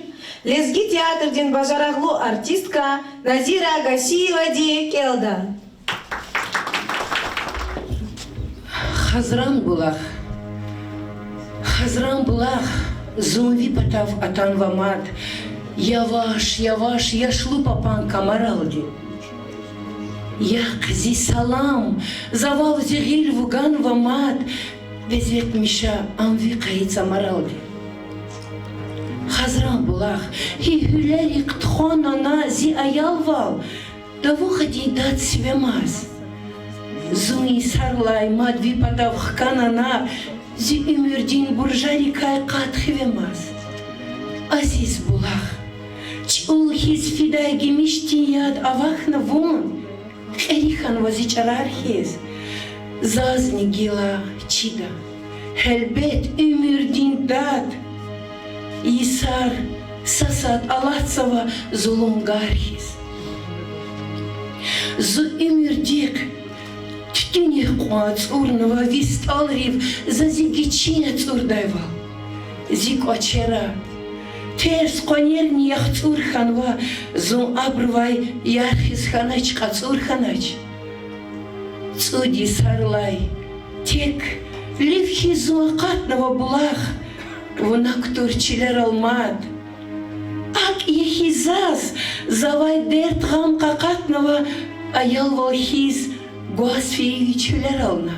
лезги театрдин бажарагълу артистка Назира Гасиевади кӀелда. Хазран булах. Хазран булах, зун ви патав атанва мад, яваш-яваш яшлу папан камаралди. Яхъ зи салам, за вав зи гъил вуганва мад, безетмиша ам ви къайи цамаралди. Хазран булах, гьи гьуьлерихъ тухвана на зи аялвал, давугъадин дад сивемаз. Зун йисарлай мад ви патав хкана на, зи уьмуьрдин буржарикай къат хивемаз. Азиз булах, чӀул хьиз фидай гимишдин яд авахьна вун, кьери хьанва зи чӀарар хьиз. Зазни гила чида, гьелбет, уьмуьрдин дад. Йисар са сад алатзава зулумгар хьиз. Зи уьмуьрдихъ туьтуьнихъ кьван цӀурнава ви стӀалрив за зи гичин яцӀурдайвал. Зи кӀвачера терс къванерни яхцӀур хьанва, зун абурувай ярх хьиз хьанач, кьацӀур хьанач. ЦӀуд йисарлай тек лиф хьиз зун акъатнава булах, вуна кутур чилерал мад. АкӀ я хьи заз, завай дерт-гъам къакъатнава, аялвал хьиз гваз фейи ви чуьлерални.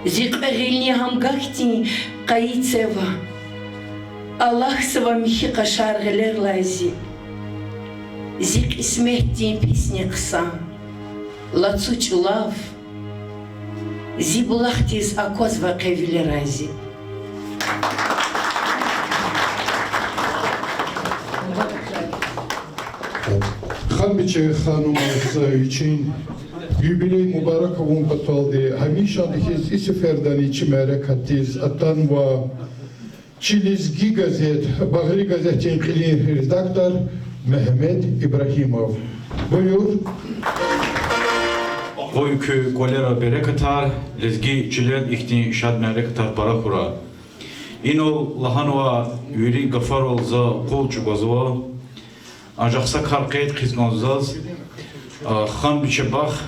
Зи кьве гъилни гьамга хьтин къайи цева, алахьзава михьи къашар гъилерлай зи. Зи кьисметдин писни хъсан лацу чӀулав зи булахдиз аквазва къе вилерай зи. Ханбиче ханумаз вичин юбилей мубарак авун паталди гьамишанда хьиз и сефердани чи мярекатдиз атанва чи Лезги газет, Багъри газетдин кьилин редактор Мегьамед Ибрагьимов. Буюр. Къуй куь кӀвалера берекатар, лезги чилел ихьтин шад мярекатар пара хьурай. Инал лагьанвай вири гафарал за къул чӀугвазва. Анжах са кар къейд хъийиз кӀанзава заз, а, Ханбиче бах,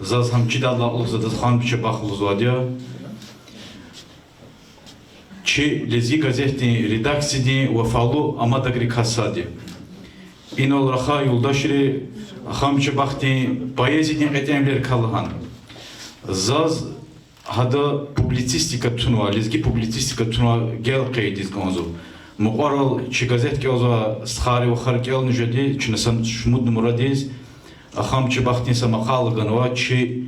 заз гьам чидайдалай кьулухъ за адаз Ханбиче бах лугьузвайди я. Чи Лезги газетдин редакциядин вафалу амайдакӀрикай сад я. Инал рахай юлдашри Ханбиче бахдин поэзиядин кьетӀенвилерикай лагьана. Заз гьада публицистика тунвай, лезги публицистика тунвай гел къейд ийиз кӀанзава. Мукьварал чи газет кӀелзавай стхайри вахари кӀелна жеди, чна са шумуд нумрадиз Ханбиче бахдин са макъала ганва, чи,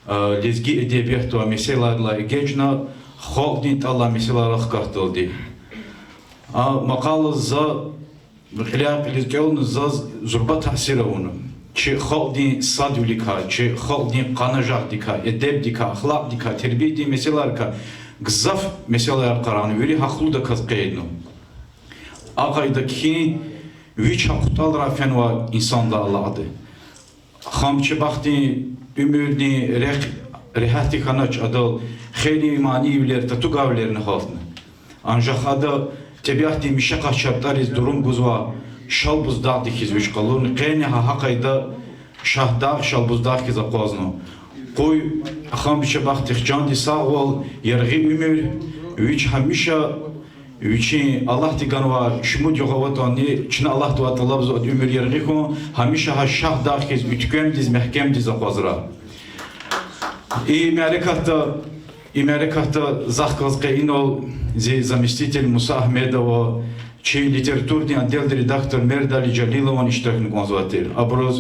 а, лезги эдебиятдин месэлайрилай эгечӀна, халкьдин тӀалай месэлайрал хкатдалди. А макъала за кьиляй-кьилиз кӀелна, заз зурба таъсир авуна. Чи халкьдин садвиликай, чи халкьдин къанажагъдикай, эдебдикай, ахлакьдикай, тербиядин месэлайрикай гзаф месэлаяр къарагъна, вири гьахълудаказ къейдна. А къайдада кхьин вич гьахъ кӀватӀалрай фенвай инсанди алакьда. Ханбиче бахдин уьмуьрдин рехъ регьятдик хьанач, адал хейлин манийвилер, татугайвилерни гьалтна. Анжах ада тӀебиатдин мишахъа чартӀариз дурум гузвай Шалбуз дагъди хьиз вич къалурна, къени гьа гьа къайдада Шагьдагъ, Шалбуз дагъ хьиз акъвазнава. Къуй Хамбиче Бахтиди, чандин сагъвал, яргъи уьмуьр, вич гьамиша вичин Аллагьди ганвай шумуд югъ аватӀани, чна Аллагьдивай тӀалабзава уьмуьр яргъи хьун, гьамиша гьа шагьдагъ хьиз уьтквемдиз, мягькемдиз акъвазрай. И мярекатда, и мярекатда захъ галаз къе инал зи заместитель Муса Агьмедова, чи литературадин отделдин редактор Мердали Жалиловани иштиракна кӀанзавай тир. Абуруз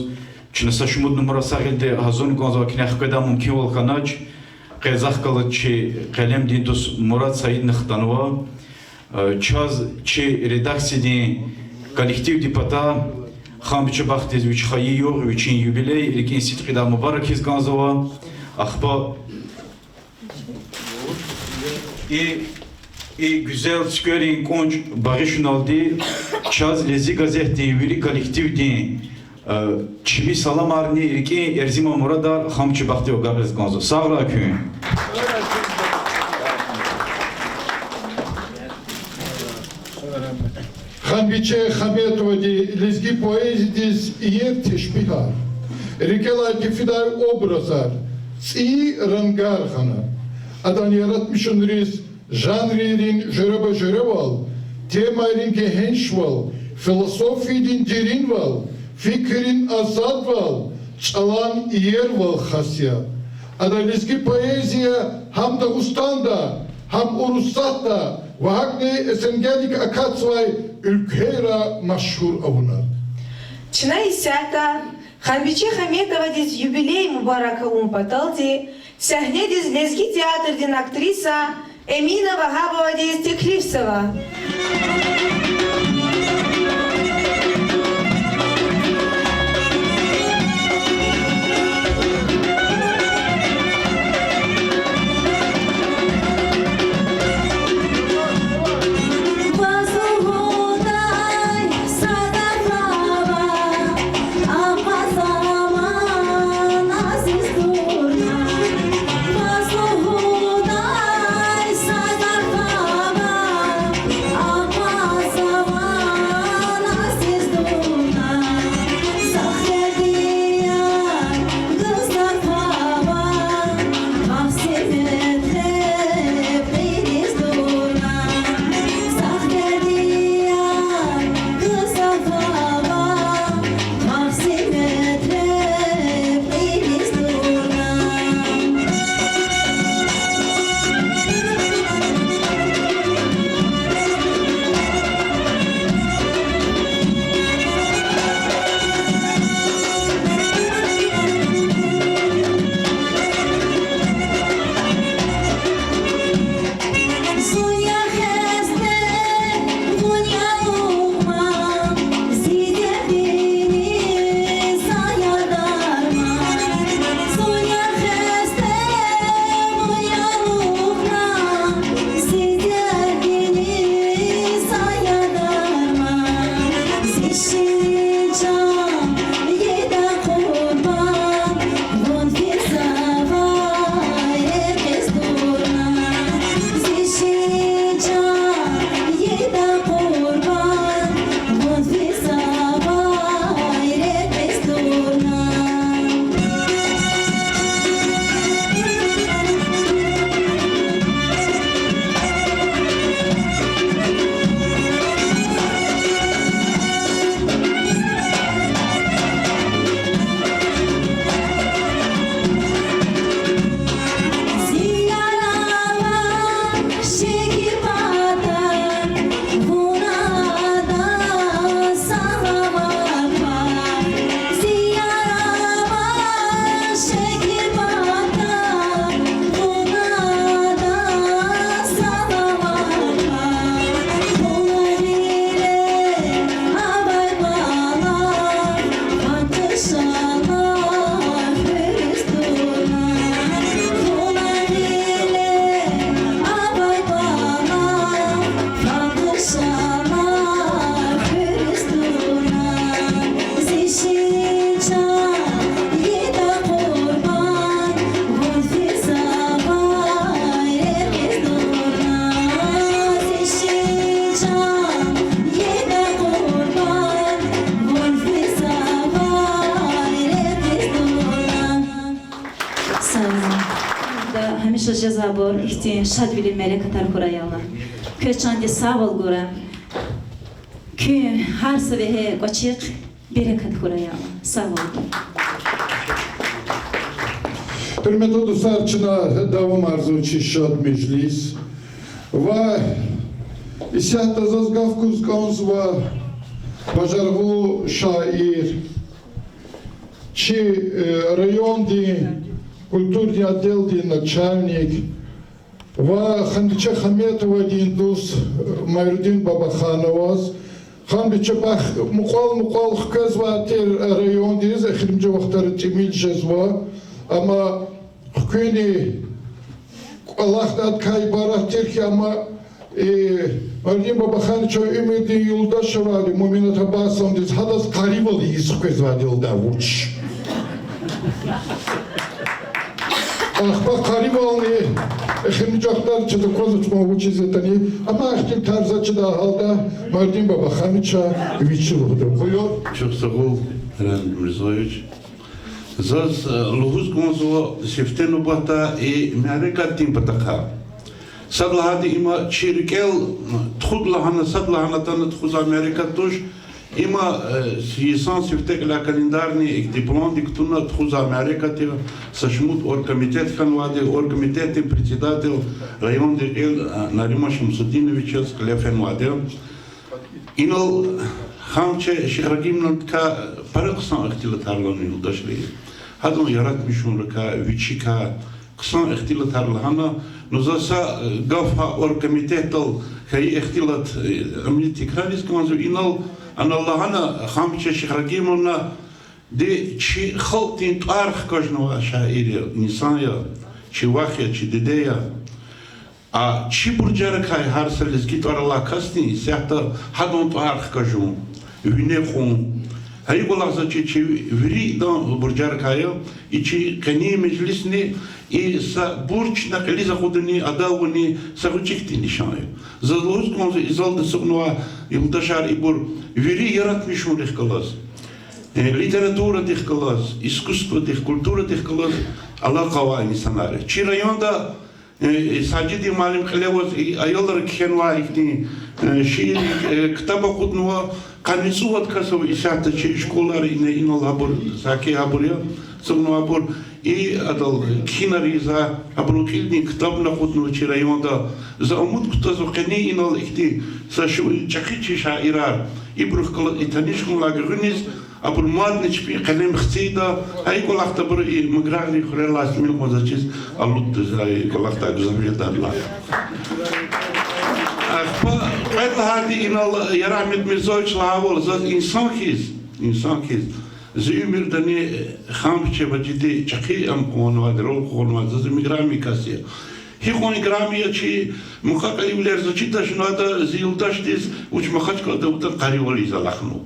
чна са шумуд нумра са гъилди гьазурна кӀанзава, куьне хкведай мумкинвал хьанач. Къе захъ галаз чи къелемдин дуст Мурад Саидни хтанва. Э, чаз чи редакциядин коллективдин патай Хамбиче Бахтидиз вич хайи югъ, вичин юбилей рикӀин сидкьидай мубарак ийиз кӀанзава. Ахпа и, и гуьзел цуькверин кӀунчӀ багъишуналди чаз Лезги газетдин вири коллективдин, э, чими саламарни рикӀин эрзиман мурадар Хамбиче Бахтидивай агакьиз кӀанзава. Сагърай куьн. Ханбиче Хаметовади лезги поэзиядиз иер тешпигьар, рикӀелай тефидай образар, цӀийи рангар гъана. Адан яратмишунриз жанррин жуьреба-жуьревал, темайрин гегьеншвал, философиядин деринвал, фикиррин азадвал, чӀалан иервал хас я. Ада лезги поэзия гьам Дагъустанда, гьам Урусатда ва гьакӀни СНГ-дик акатзавай уьлквейра машгьур авуна. Чна исятда Ханбиче Хаметовадиз юбилей мубарак авун паталди сегьнедиз лезги театрдин актриса Эмина Вагьабовадиз теклифзава. Жазабур ихьтин шадвилин мярекатар хьурай, я Аллагь. Квез чандин сагъвал гурай. Куьн гьар са вегьей кӀвачихъ берекат хьурай, я Аллагь. Сагъвал гурай. Гьуьрметлу дустар, чна давамарзава чи шад межлис. Ва исятда заз гаф гуз кӀанзава бажарагълу шаир, чи, э, райондин культурный отделдин начальник ва Ханбиче Хаметовадин дуст Майрудин Бабахановаз. Ханбиче бах-, мукьвал-мукьвал хквезвай тир райондиз, эхиримжи вахтара тӀимил жезва. Амма хкуьни кӀвалахдикай ибарат тир хьи, амма, э, Майрудин Бабахановичан уьмуьрдин юлдаш авайди Муъминат Аббасовнадиз, гьадаз къаривал ийиз хквезвайди я лугьуда вуч. Ахпа къаривални эхиримжи вахтара чаз аквазвач, ман вучиз ятӀани, амма ихьтин тарс жедай гьалда Майрудин Бабахановича вичи лугьуда. Буюр. Чухсагъул, Ран Мирзоевич. Заз, э, лугьуз кӀанзава сифте нубатда и мярекатдин патахъай. Сад лагьайди, има чи рикӀел, э, тухуд лагьана, сад лагьана атана тухузвай мярекат туш. Има, э, йисан сифте кьиляй календарный икӀ дипломдик туна тухузвай мярекат я, са шумуд оргкомитет хьанвайди, оргкомитетдин председатель райондин кьил, э, Нариман Шамсудинович яз кьиле фенвайди я. Инал Хамче Шихрагимовнадикай пара хъсан ихтилатар лагьана юлдашри. Гьадан яратмишунрикай, вичикай хъсан ихтилатар лагьана, ну, за са, э, гаф гьа оргкомитетдал хьайи ихтилат, э, амни тикрариз кӀанзава. Инал ана лагьана Хамче Шихрагимовна, ди чи халкьдин тӀвар хкажнавай шаир я, инсан я, чи вах я, чи диде я. А чи буржарикай гьар са лезги тӀвар алай касдин исятда гьадан тӀвар хкажун, вине кьун. Гьа и кӀвалах за чи, чи виридан буржарикай я, и чи къенин межлисни, и са бурж чна кьилиз акъудунин, ада авунин са гъвечӀи хьтин лишан я. Заз лугьуз кӀанзава, и залда ацукьнавай юлдашар ибур вири яратмишунрихъ галаз, э, литературадихъ галаз, искусстводихъ, культурадихъ галаз алакъа авай инсанар я. Чи районда Э, Сажидин муаллим кьиле аваз и аялрик кхьенвай ихьтин, э, шиир, э, ктаб акъуднава, къанни цӀувад кас ава исятда чи школара ине, инал гьабур, саки гьабур я, цугнавайбур, и адал кхьинар ийизва, гьабурун кьилдин ктабни акъуднава чи районда. За умуд кутазва къенин инал ихьтин са шу-, чӀехи чи шаирар, ибурухъ галаз и таниш хьунилай гуьгъуьниз, абур мадни чпин къелем хцийда, гьа и кӀвалахдал абур и Магърагърин хуьрелай тӀимил кьван заз чиз алудда, гьа и кӀвалахдал гзаф жедайдалай. Ахпа кьвед лагьайди, инал Ярагъмет Мирзоевич лагьайвал, заз инсан хьиз, инсан хьиз, зи уьмуьрдани Хамче Важиди чӀехи ам къугъванвайди, рол къугъванвайди, заз играми кас я. Гьикьван играми я, чи мукьва-кьиливилер заз чидач, ну ада зи юлдашдиз вуч Махачкъалада аватӀа къаривал ийиз алахънава.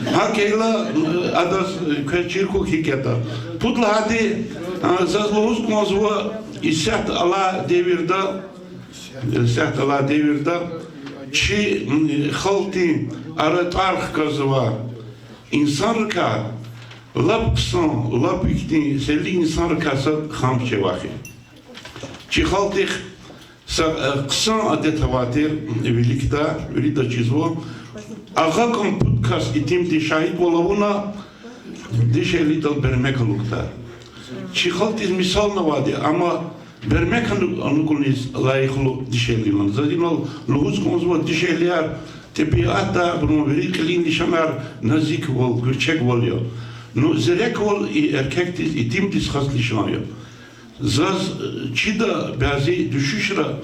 ГьакӀ хьайила, э, адаз, э, квез чир хьухь, гьикӀ ятӀа. Пуд лагьайди, э, заз лугьуз кӀанзава, исятда алай девирда, исятда алай девирда чи, м, халкьдин ара тӀвар хкажзавай инсанрикай лап хъсан, лап ихьтин селли инсанрикай сад Хамче вах я. Чи халкьдихъ са, э, хъсан адет авай тир, виликдай, вирида чизва. Агъа кӀан пуд кас итимдиз шагьидвал авуна, дишегьлидал бермек алукӀдай. Чи халкьдиз мисал авайди, амма бермек ану-, анукӀуниз лайихлу дишегьли лагьана. Заз инал лугьуз кӀанзава, дишегьлияр тӀебиатда абурун вири кьилин лишанар назиквал, гуьрчегвал я. Ну, зереквал и эркекдиз, итимдиз хас лишан я. Заз, э, чида бязи дуьшуьшра,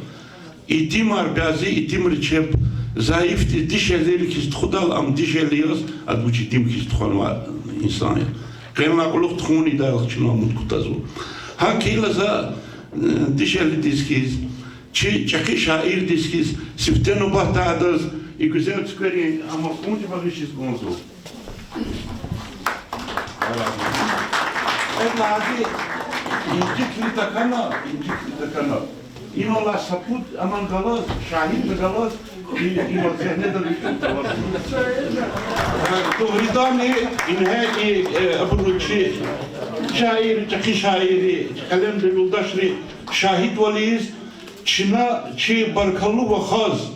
итимар, бязи итимри чеб, зайифдиз дишегьлийри хьиз тухудайла, ам дишегьли яз, ада вуч итим хьиз тухванвай инсан я. Къенлай кьулухъ тухун ийидайлахъ чна умуд кутазва. ГьакӀ хьайила за, э, дишегьлидиз хьиз, чи чӀехи шаирдиз хьиз, сифте нубатда адаз и гуьзел цуькверин амукьун багъишиз кӀанзава. Кьвед лагьайди, инжикри такана, инжикри такана. Инал са пуд аман галаз, шагьидни галаз, и, инал сегьнедал вичин галаз. Дугъриданни, ингье и, э, абуру чи шаир, чӀехи шаирри, къелемдин юлдашри, Шагьидвал ийиз чна чи баркаллу вахаз,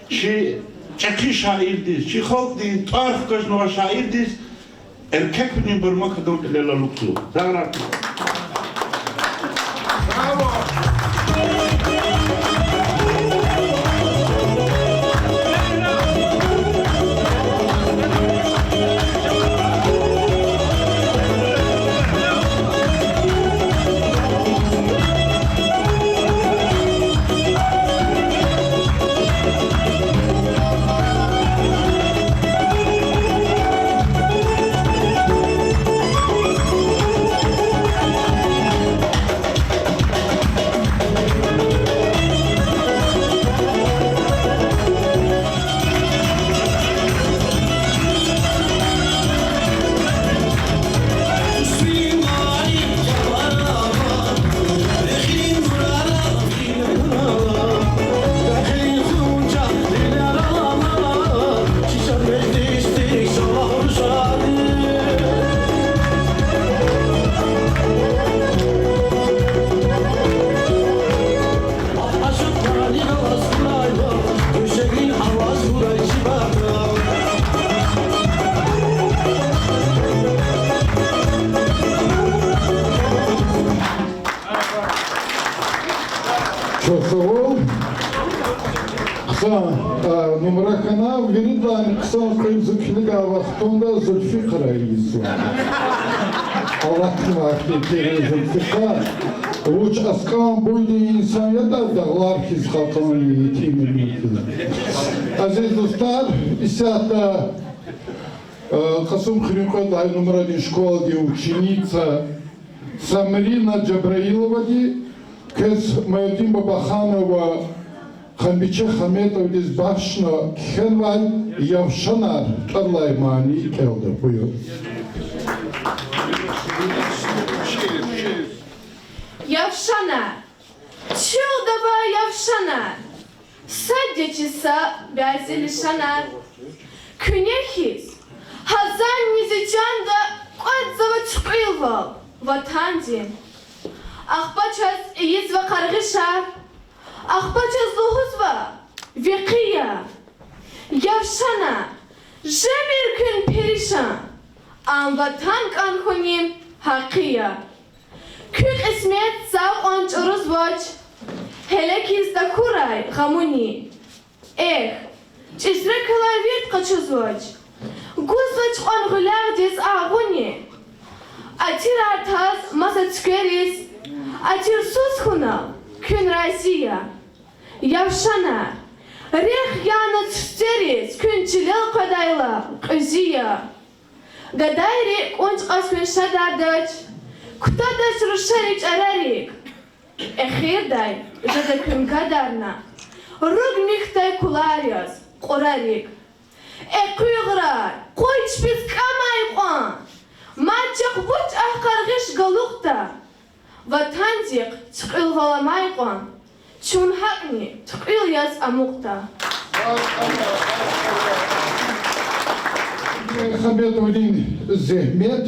чи чӀехи шаирдиз, чи халкьдин тӀвар хкажнавай шаирдиз эркеквилин бармак адан кьилел алукӀзава. Сагърай. Чухсагъул. Хъсан, а, нумра хьана, виридалайни хъсан кьил зи килигай вахтунда Зульфикъара ийизва. Алатнава ахьтин кӀира Зульфикъар. Вуч аскӀан буйдин инсан ятӀа, дагълар хьиз кьатӀан я, етим Эмин хьиз. Азиз дустар, исятда, а, Кьасумхуьруьн кьвед лагьай нумрадин школадин ученица Самрина Джабраиловади квез Майрдин Бабаханова Ханбиче Хаметовадиз бахшна кхьенвай Явшанар тӀвар алай мани кӀелда. Буюр. Явшанар. Чилдавай явшанар. Сад я чи са бязи лишанар. Куьне хьиз, гьазанни зи чанда кӀватӀзава туькьуьлвал ватандин. Ахпа чаз ийизва къаргъишар, ахпа чаз лугьузва: ви хъия, явшанар, жемир куьн перишан, ам ватан кӀан хьунин гьахъи я. Куь кьисмет са кьван чӀурузвач, гьеле хьиз тахьурай гъамуни. Эхь, чӀизрекалай вирт къачузвач, гузвач кьван гъуьлягъдиз агъуни. Атирар таз маса цуьквериз, атирсуз хьунал куьн рази я. Явшанар, рехъ яна цуьцериз, куьн чилел къведайла кьуьзуь я. Гадайри кӀунчӀ кьаз куьн шадардач, кутадач рушари чӀарарик. Эхирдай жеда куьн гадарна, руг михьдай кулар яз кьурарик. Экъуьгърай, къуй чпиз кӀамай кьван, мад чахъ вуч агь къаргъиш галукьда, ватандихъ туькьуьлвал амай кьван, чун гьакӀни туькьуьл яз амукьда. Хаметовадин зегьмет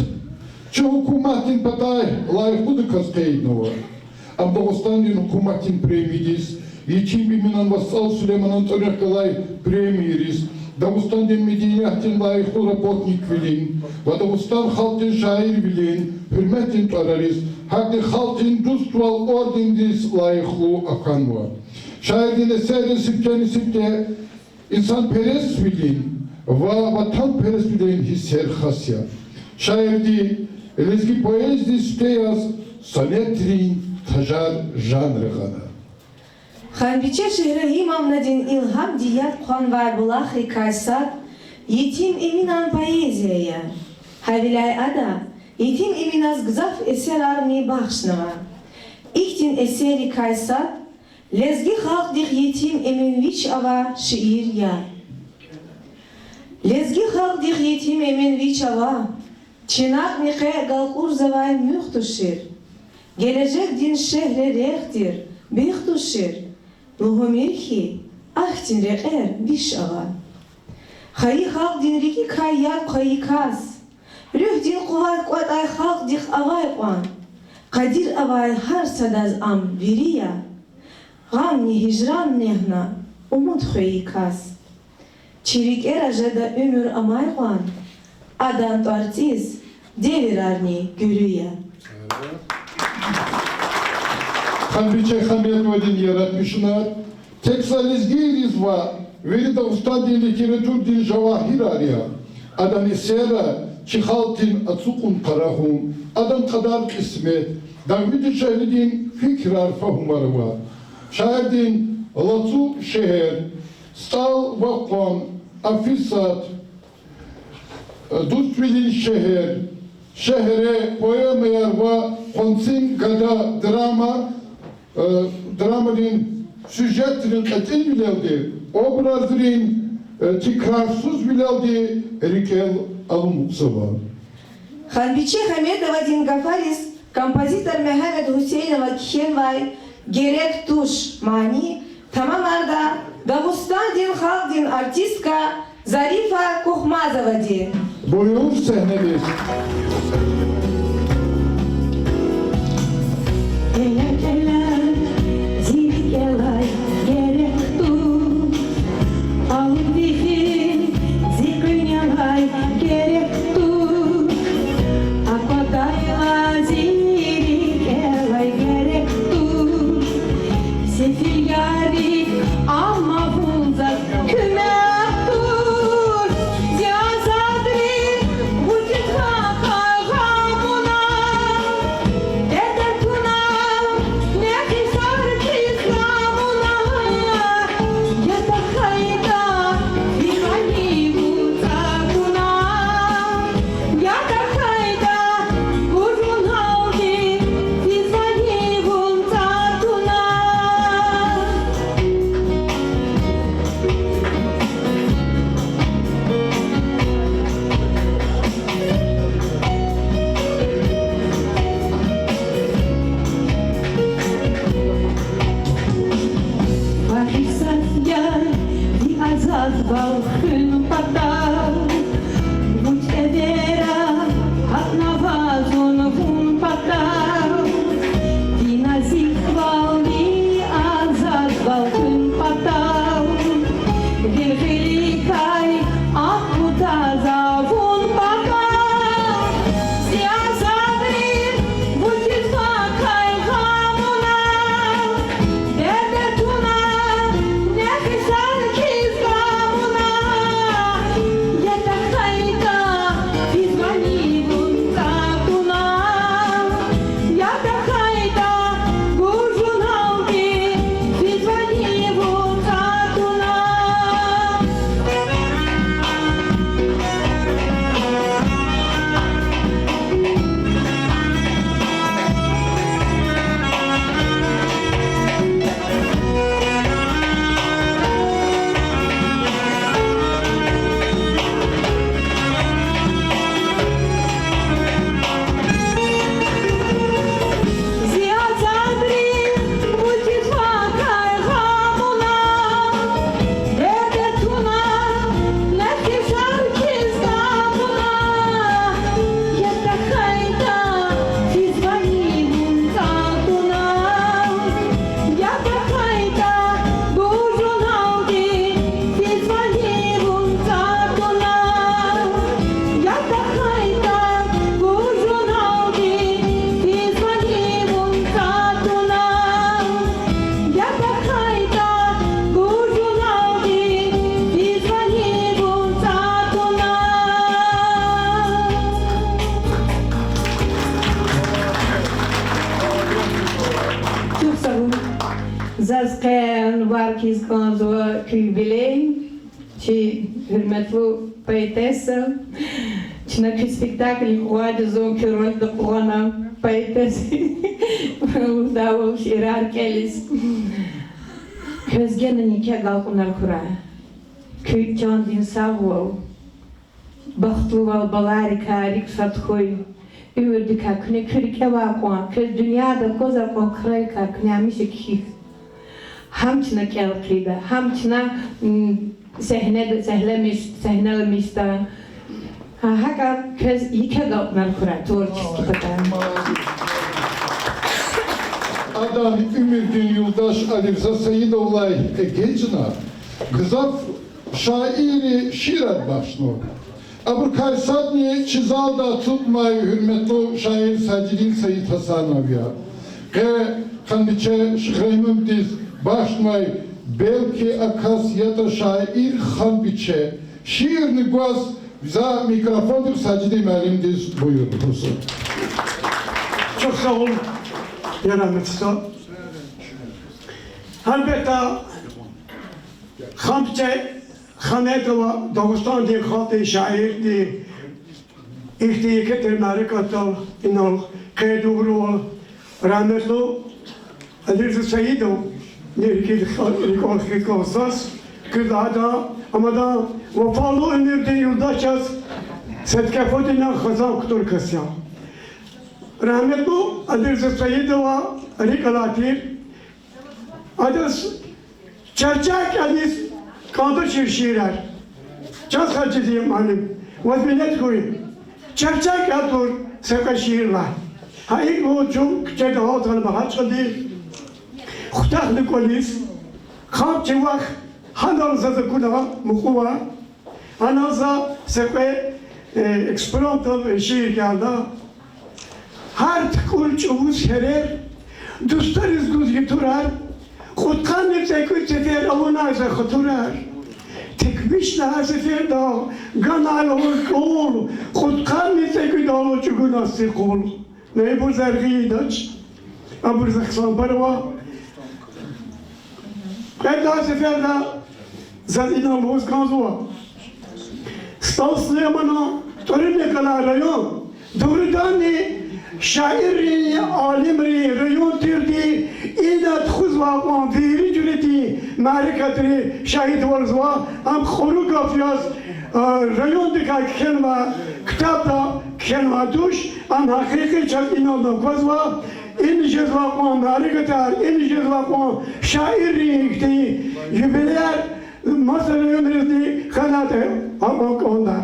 чи гьукуматдин патай лайихлудаказ къейднава. Ам Дагъустандин гьукуматдин премиядиз, Етим Эминан ва СтӀал Сулейманан тӀварунихъ галай премияриз, Дагъустандин медениятдин лайихлу работниквилин ва Дагъустан халкьдин шаирвилин гьуьрметдин тӀварариз, гьакӀни Халкьдин дуствал ордендиз лайихлу акунва. Шаирдин эсерри сифтени-сифте инсанпересвилин ва ватанпересвилин гьиссер хас я. Шаирди лезги поэзиядиз сифте яз сонетрин тажар жанри гъана. Ханбиче Шагьрагьимовнадин илгьамди яд хъванвай булахрикай сад Етим Эминан поэзия я. Гьавиляй ада Етим Эминаз гзаф эсерарни бахшнава. Ихьтин эсеррикай сад Лезги халкьдихъ Етим Эмин вич ава шиир я. Лезги халкьдихъ Етим Эмин вич ава, чна кьве къе галкӀурзавай муьгъ тушир. Гележегдин шегьре рехъ тир, бихъ тушир. Лугьумир хьи, ахьтин рекьер биш ава. Хайи халкьдин рикӀикай яд хъвайи кас, руьгьдин къуват кӀватӀай халкьдихъ авай кьван, Къадир авай гьар садаз ам вири я, гъамни гьижран негьна, умуд хвейи кас. Чи рикӀера жеда уьмуьр амай кьван, адан тӀварцӀиз девирарни гуьруь я. Ханбиче Хамедовадин яратмишунар тек са лезгийриз ваъ, вири Дагъустандин литературадин жавагьирар я. Адан эсерра чи халкьдин ацукьун-къарагъун, адан кьадар-кьисмет, Дагъвидишвилидин фикирар, фагьумар ава. Шаирдин Лацу шегьер, СтӀал ва Къван, Афисат, Дуствилин шегьер, Шегьре поэмаяр ва Къванцин гада драма, э, драмадин сюжетрин кьетӀенвилелди, образрин, э, тикрарсузвилелди рикӀел алумукьзава. Ханбиче Хамедовадин гафариз композитор Мегьамед Гьусейнова кхьенвай Герек туш мани тамамарда Дагъустандин халкьдин артистка Зарифа Кухмазовади. Буюр, сегьнедиз. Геле, геле, зи рикӀелай герек туш, алудихьиз зи къуьнелай герек туш, аквадайла зи рикӀелай герек туш, сефил ярик амма вун заз куьмек туш, зи азадрин вучиз вакай гъамуна, дердер туна, нехисар хьиз гъамуна, я тахьайтӀа физвани вун цӀа туна, я тахьайтӀа гужуналди физвани вун цӀа туна. Вахиз сад я ви азадвал хуьн патал, вуч эвера гьатнава зун вун патал, ви назиквал, ви азадвал хуьн патал, гъил-гъиликай акъудда за вун патал, зи азадрин вучиз вакай гъамуна, дердер туна, нехисар хьиз гъамуна, я тахьайтӀа физвани вун цӀа туна, я тахьайтӀа гужуналди физвани вун цӀа туна. Зи азадрин вучиз вакай гъамуна, дердер туна, нехисар хьиз гъамуна, я тахьайтӀа физвани вун цӀа туна, я тахьайтӀа гужуналди физвани вун цӀа туна, я тахьайтӀа гужуналди физвани вун цӀа туна, я тахьайтӀа гужуналди физвани вун цӀа туна. Чухсагъул. Заз къе ван хьиз кӀанзава куь юбилей, чи гьуьрметлу поэтесса. Чна куь спектакль къугъвадай зун куь рольда къугъвана, поэтесса. Лугьудайвал, шиирар кӀелиз. Квез генани еке агалкьунар хьурай. Куь чандин сагъвал, бахтлувал, баларикай рикӀ сад хьуй. Уьмуьрдикай куьне куь рикӀевай кьван, квез дуьньяда аквазвай кьван крарикай куьне гьамиша кхьихь. Гьам чна кӀел хъийида, гьам чна, м, сегьнеда, сегьнеламиш-, сегьнеламишда. Гьа, гьакӀа квез еке агалкьунар хьурай творческий патай. Адан уьмуьрдин юлдаш Алирза Саидовалай эгечӀна, гзаф шаирри шиирар бахшнава. Абурукай садни чи залда ацукьнавай гьуьрметлу шаир Сажидин Саидгьасанов я. Къе Ханбиче Шихрагьимовадиз бахшнавай Белки а кас ятӀа шаир Ханбиче шиирни гваз за микрофондихъ Сажидин муаллимдиз буюр, гьузур. Чухсагъул, я рагьметдиз. Гьелбетда, Ханбиче Хаметова Дагъустандин халкьдин шаирди, ихьтин еке тир мярекатдал инал къейд авурвал, рагьметлу Алирза Саидовни рикӀел х-, рикӀел хкиз кӀанзаваз, куьз лагьайтӀа, ам адан вафалу уьмуьрдин юлдаш яз Садкъефудинан хизан кутур кас я. Рагьметлу Алирза Саидова рикӀ алай тир. Адаз чарчай кӀелиз кӀандачир шиирар. Чан Сажидин муаллим, ваз минет хьуй. Чарчай кӀел тур са кьве шиир лагь. Гьа икӀ лугьуз чун куьчеда гьалтна багьа чӀади. Хутахна кӀвализ, Ханбиче вах, гьанал заз акуна мукьува. Гьанал за са кьве, э, экспромтом шиир кӀелда. Гьар туькӀуьр чӀавуз хьерер, дустариз гуз ятурар, кьудкъанни цӀекӀуьд сефер авунай за хатурар. Тек вишни гьа сеферда ганай лугьуз кьул, кьудкъанни цӀекӀуьд алай чӀугуна зи къул. Ибур за яргъи ийидач, абур за хъсанбар ава. Кьвед лагьай сеферда заз инал лугьуз кӀанзава: СтӀал Сулейманан тӀварунихъ галай район, дугъриданни, шаиррин, алимрин район тирди, ина тухузвай кьван вири жуьредин мярекатри шагьидвалзава, ам кьуру гаф яз, а, райондикай кхьенвай ктабда кхьенвай туш, ам гьакъикъи чаз инал аквазва, ина жезвай кьван мярекатар, ина жезвай кьван шаиррин ихьтин юбилеяр маса районризни хьанайтӀа гьакьван кӀанда.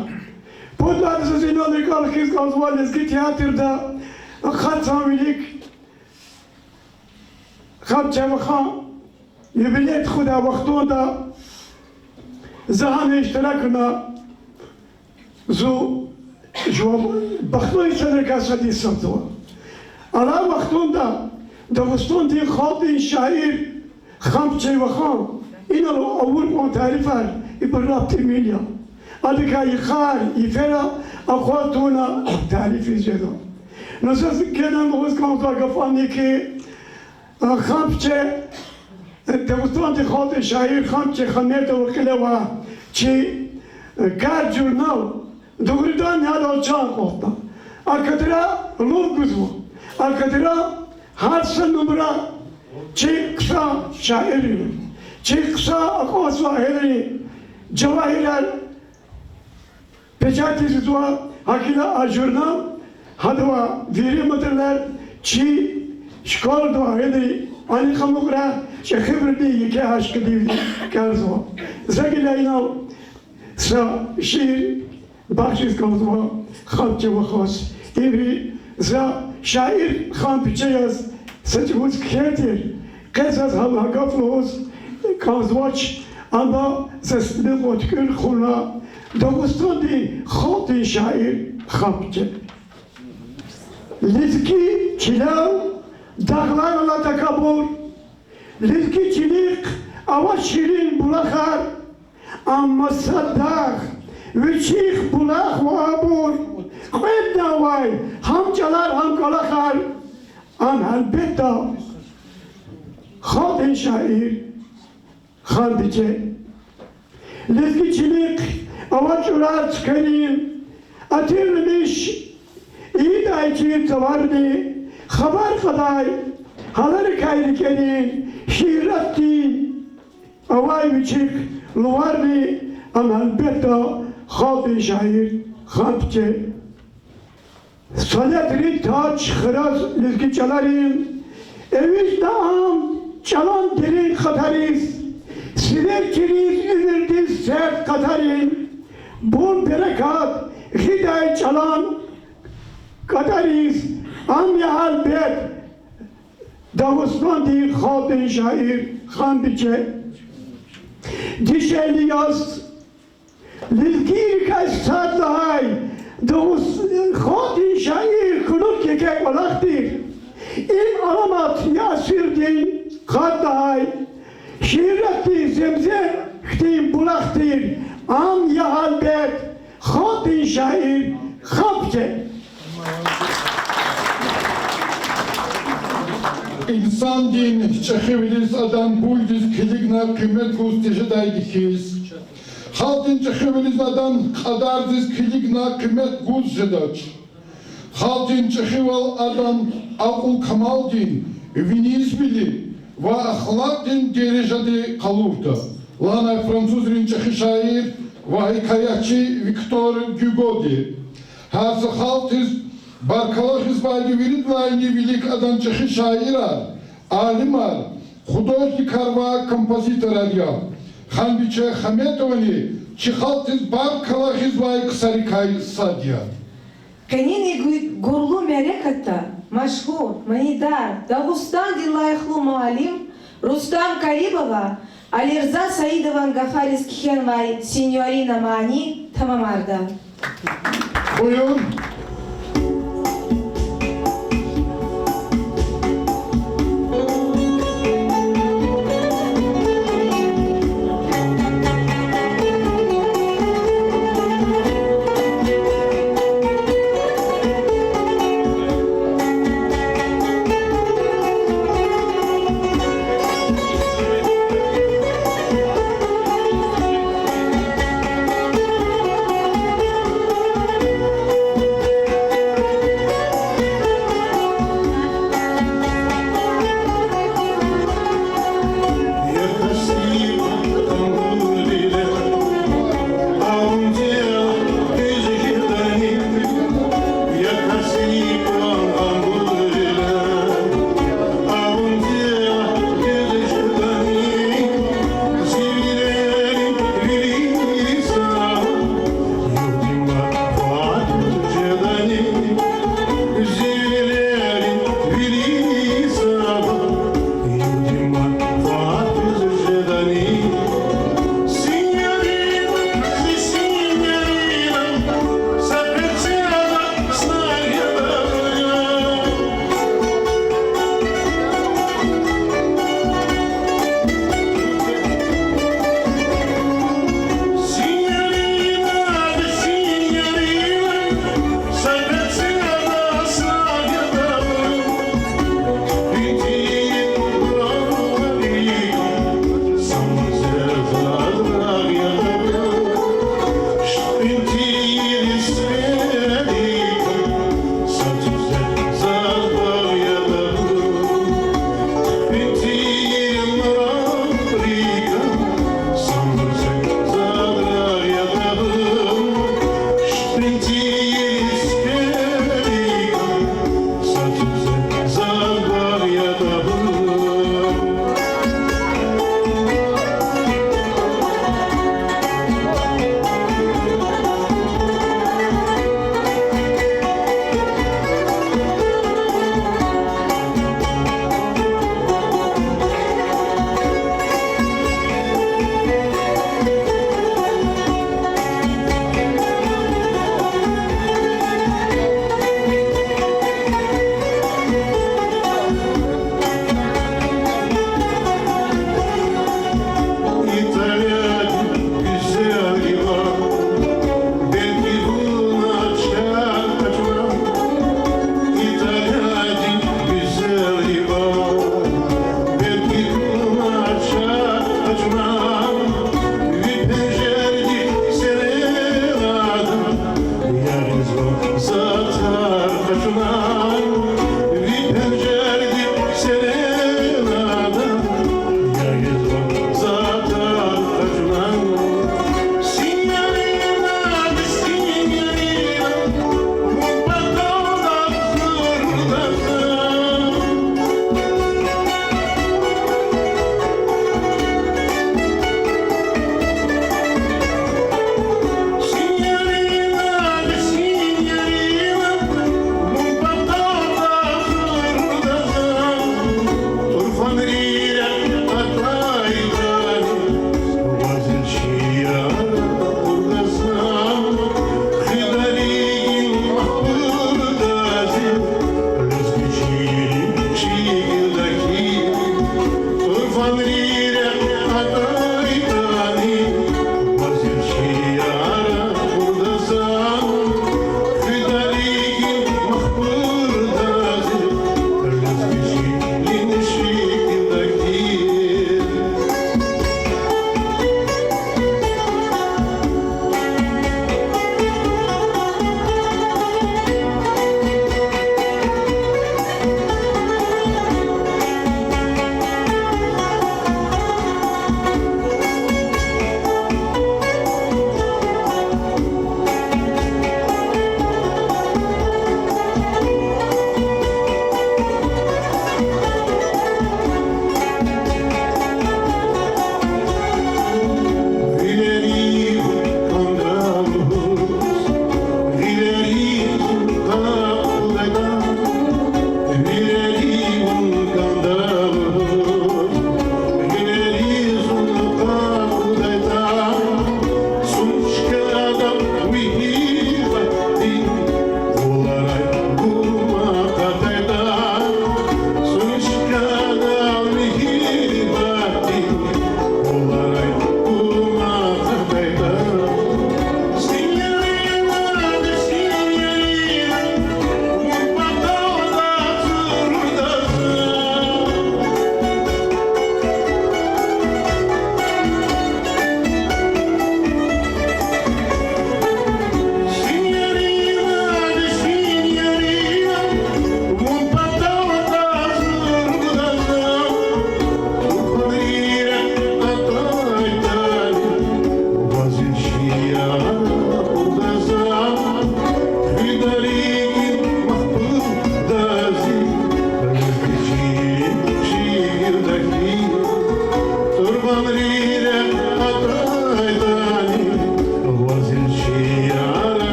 Пуд лагьайди заз инал рикӀел хкиз кӀанзава лезги театрда ахъа цан вилик Ханбиче вахан юбилей тухудай вахтунда за гьана иштиракна, зун жуван бахтлу инсанрикай сад йисарзава. Алай вахтунда Дагъустандин халкьдин шаир Ханбиче вахан инал авур кьван тарифар ибур лап тӀимил я. Адакай йикъар, йифера акъваз тавуна тарифиз жеда. Ну, заз генани лугьуз кӀанзавай гаф ам я хьи, Ханбиче, Дагъустандин халкьдин шаир Ханбиче Хаметова кьиле авай чи Гар журнал дугъриданни гьадал чан акъвазна. А кадра лув гузва. А кадра гьар са нумра чи хъсан шаиррин, чи хъсан акьалтзавайбурун жавагьирар печатиз жезва. ГьакӀ хьайила а журнал, гьадавай вири материалар чи школада авайбурун аниз амукьрай, чӀехибурни еке гьа шикилдивди кӀелзава. За гила инал са шиир бахшиз кӀанзава Ханбиче вахаз. Ибур за шаир Ханбиче яз са чӀавуз кхьей тир, къе заз гьа гаф лугьуз кӀанзавач, амма за синагъва туькӀуьр хъувуна Дагъустандин халкьдин шаир Ханбиче. Лезги чилел дагълар ала такабур, лезги чилихъ ава ширин булахар, амма са дагъ, вичихъ булах ва абур, кьведни авай гьам чӀалар, гьам кӀвалахар, ам гьелбетда халкьдин шаир Ханбиче. Лезги чилихъ ава чӀурар цуькверин, атирламиш ийидай чир цаварни, хабар кьадай гьаларикай рикӀерин, шииратдин авай вичихъ луварни, ам гьелбетда халкьдин шаир Ханбиче. Салатрин таж храз лезги чӀаларин, эвичӀна ам чӀалан дерин къатариз, сивер чириз уьмуьрдин серд къатарин, бул берекат гъидай чӀалан кӀатӀариз, ам я гьелбет Дагъустандин халкьдин шаир Ханбиче. Дишегьли яз лезгийрикай сад лагьай Дагъус-, халкьдин шаир хьунухь кӀекӀе кӀвалах тир. Им аламат я асирдин къад лагьай, шииратдин земзем хьтин булах тир, ам я гьелбет халкьдин шаир Ханбиче. Инсандин чӀехивилиз адан буйдиз килигна къимет гуз тежедайди хьиз, халкьдин чӀехивилизни адан кьадардиз килигна къимет гуз жедач. Халкьдин чӀехивал адан акьул-камалдин, винизвили ва ахлакьдин дережади къалурда, лагьанай французрин чӀехи шаир ва гьикаятчи Виктор Гюгоди. Гьар са халкьдиз баркалла хьизвайди виридалайни вилик адан чӀехи шаирар, алимар, художникар ва композиторар я. Ханбиче Хаметовани чи халкьдиз баркалла хьизвай ксарикай сад я. Къенин и гу-, гурлу мярекатда машгьур, манидар, Дагъустандин лайихлу муаллим Рустам Каримова Алирза Саидован гафариз кхьенвай Синьорина мани тамамарда. Буюр.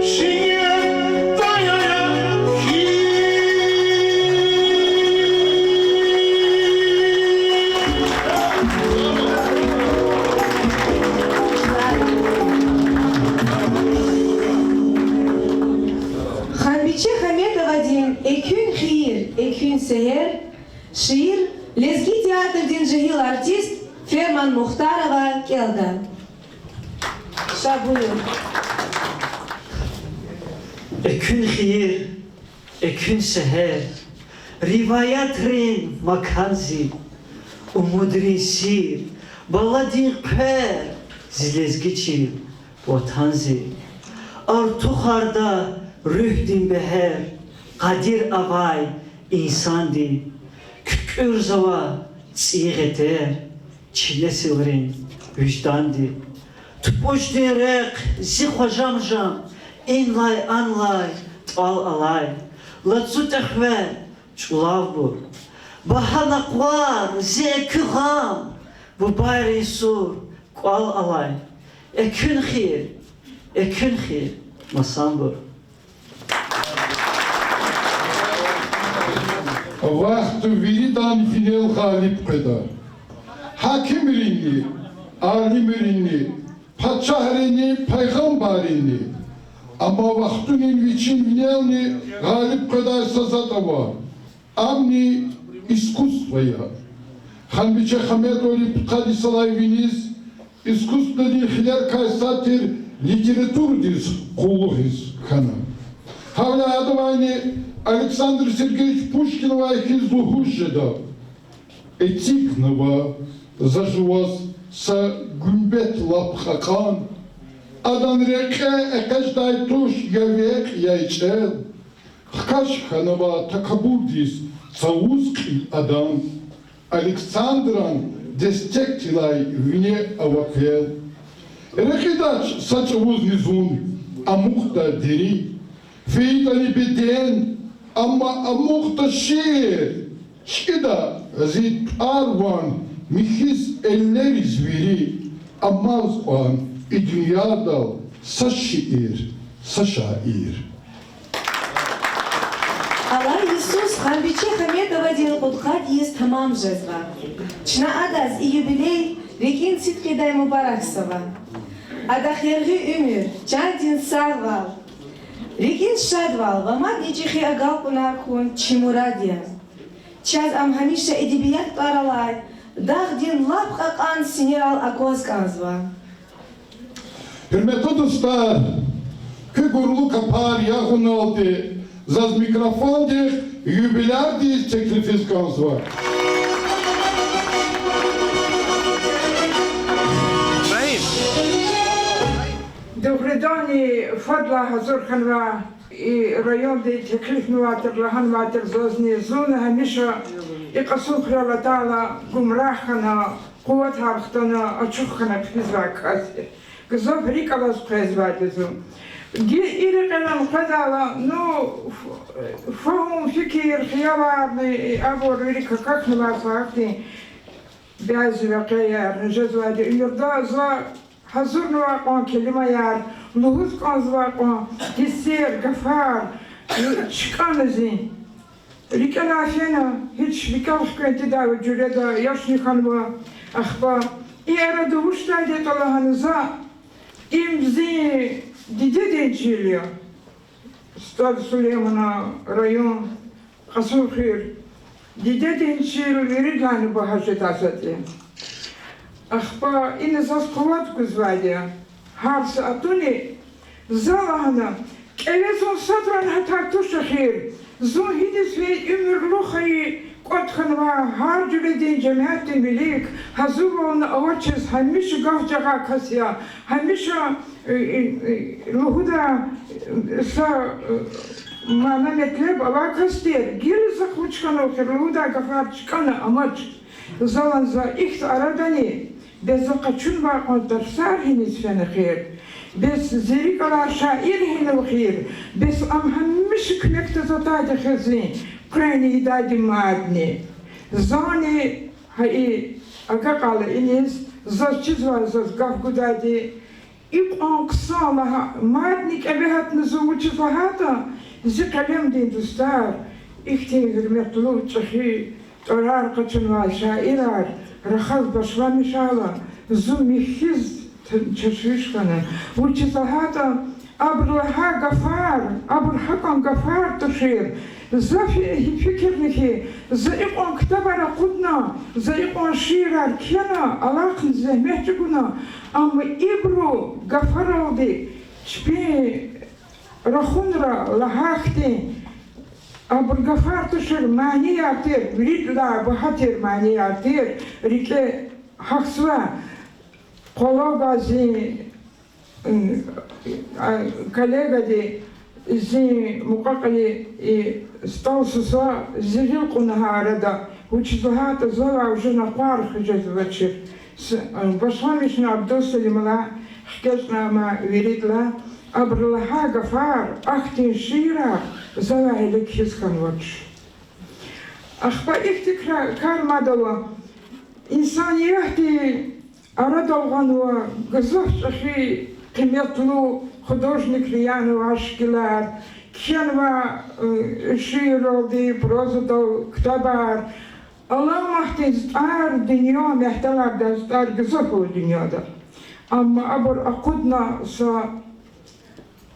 Ханбиче Хаметовадин Экуьн хийир, экуьн сегьер шиир лезги театрдин жегьил артист Ферман Мухтарова кӀелда. Ша, буюр. Экуьн хийир, экуьн сегьер, риваятрин макан зи, умудрин сир, баладин хъвер, зи лезги чил, ватан зи. Артухарда руьгьдин бегьер, къадир авай инсандин, куькӀуьрзава цӀийи гъетер чи несилрин вижданди. ТупӀуздин рехъ зи хважамжан, инлай-анлай тӀвал алай, лацу тӀехвер чӀулавбур, багьа накъвар зи экуь гъам, бубайрин сур кӀвал алай, экуьн хийир, экуьн хийир масанбур. Вахтунин виридан винел гъалиб къведа. Гьакимринни, алимринни, пачагьринни, пайгъамбарринни. Амма вахтунин вичин винелни гъалиб къведай са затӀ ава. Амни искусство я. Ханбиче Хаметовадин пудкъад йисалай виниз искусстводин хилерикай сад тир литературадиз къуллугъиз хьана. Гьавиляй адавайни Александр Сергеевич Пушкинавай хьиз лугьуз жеда: эцигнава за жуваз са гуьмбет лап кьакьан, адан рекье экъечӀдай туш я векь, я ичӀел. Хкаж хьанава такабурдиз цавуз кьил адан, Александран дестекдилай вине ава квел. Рекьидач са чӀавузни зун, амукьда дери, фейитӀани беден, амма амукьда шиир. ЧкӀида зи тӀвар ван михьиз эллериз вири, амаз кьван и дуьньядал са шиир, са шаир. Алай йисуз Ханбиче Хаметовадин кьудкъад йис тамам жезва. Чна адаз и юбилей рикӀин сидкьидай мубаракзава. Адахъ яргъи уьмуьр, чандин сагъвал, рикӀин шадвал ва мадни чӀехи агалкьунар хьун чи мурад я. Чаз ам гьамиша эдебият тӀвар алай дагъдин лап кьакьан синерал акваз кӀанзава. Гьуьрметлу дустар, куь гурлу капар ягъуналди, заз микрофондихъ юбилярдиз теклифиз кӀанзава. Дугъриданни, фадлай гьазур хьанва, и районди теклифнавай тир, лагьанвай тир зазни, зун гьамиша и кьасун хуьрел атайла гумрагь хьана, къуватар хтана, ачух хьана хъфизвай кас я. Гзаф рикӀ алаз къвезвайди я зун. Гила и рекьелай къведайла, ну, ф-, фагьум, фикир, хияларни, абур вири какахьнавай са гьахьтин бязи векьеярни жезвайди я уьмуьрда. За гьазурнавай кьван келимаяр, лугьуз кӀанзавай кьван гьиссер, гафар чкӀана зи рикӀелай фена, гьич рикӀел хквен тийидай жуьреда яшни хьанва. Ахпа и арада вучдайди ятӀа лагьана, за, им зи дидедин чил я. СтӀал Сулейманан район, Кьасумхуьр. Дидедин чил виридалайни багьа жедай затӀ я. Ахпа ина заз къуват гузвайди я. Гьар са атуни за лагьана, кӀеве зун садрани гьатай туш эхир. Зун гьиниз фейи уьмуьрлу хайи кӀватӀ хьанва, гьар жуьредин жемятдин вилик гьазурвални авачиз гьамиша гаф жагъай кас я, гьамиша, э, э, э, лугьудай, э, са, э, мана-метлеб авай кас тир. Гила захъ вуч хьанва эхир, лугьудай гафар чкӀана амач. Залан за ихьтин арадани бес за къачунвай кьван тарсар гьиниз фена эхир, бес зи рикӀ алай шаир гьинава эхир, бес ам гьамиша куьмекдиз атайди я эхир зун, къвен ийидайди мадни. Зани гьа и агакьайла иниз, заз чизвай, заз гаф гудайди Икьван хъсан лагьай мадни кӀеве гьатна зун, вучиз лагьайтӀа зи къелемдин дустар, ихьтин гьуьрметлу чӀехи тӀварар къачунвай шаирар рахаз башламишайла, зун михьиз т-, ташвиш хьана. Вучиз лагьайтӀа абуру лагьай гафар, абуру гьакӀан гафар тушир. За фи-, фикирна хьи, за икьван ктабар акъудна, за икьван шиирар кхьена, алахъна зегьмет чӀугуна, амма ибуру гафаралди чпин рахунра лагьай хьтин, абуру гафар тушир манияр тир, виридалай багьа тир манияр тир, рикӀе гьахьзава. Къвалав гвай зи, м, а, коллегади зи мукьва-кьили и стӀал сусаз зи гъил кьуна гьа арада, вучиз лагьайтӀа завай уже накъвар хъижезвачир. С-, э, башламишна Абдулсалималай хкечӀна ама виридалай, абуру лагьай гафар, ахьтин шиирар завай гьеле кхьиз хьанвач. Ахпа ихьтин кра-, кар мад ава. Инсаниятдин арадал гъанва гзаф чӀехи къиметлу художникри янавай шикилар, кхьенвай, э, шиирралди, прозадал ктабар. Аламатдин затӀар, дуьнья мягьтелардай затӀар гзаф ава дуьньяда. Амма абур акъудна са,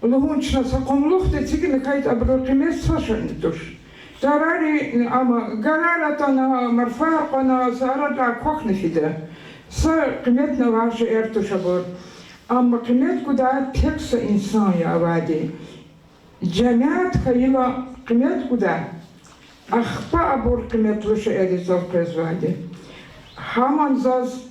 лугьун чна, са къумлухда эцигна хьайитӀа, абурун къимет са шейни туш. Тарари, ама гарар атана, марфар кьуна, са арадай квахьна фида. Са къиметнавай шейэр туш абур. Амма къимет гудай тек са инсан я авайди. Жемят хьайила къимет гудай, ахпа абур къиметлу шейэр я заз къвезвайди. Гьаман заз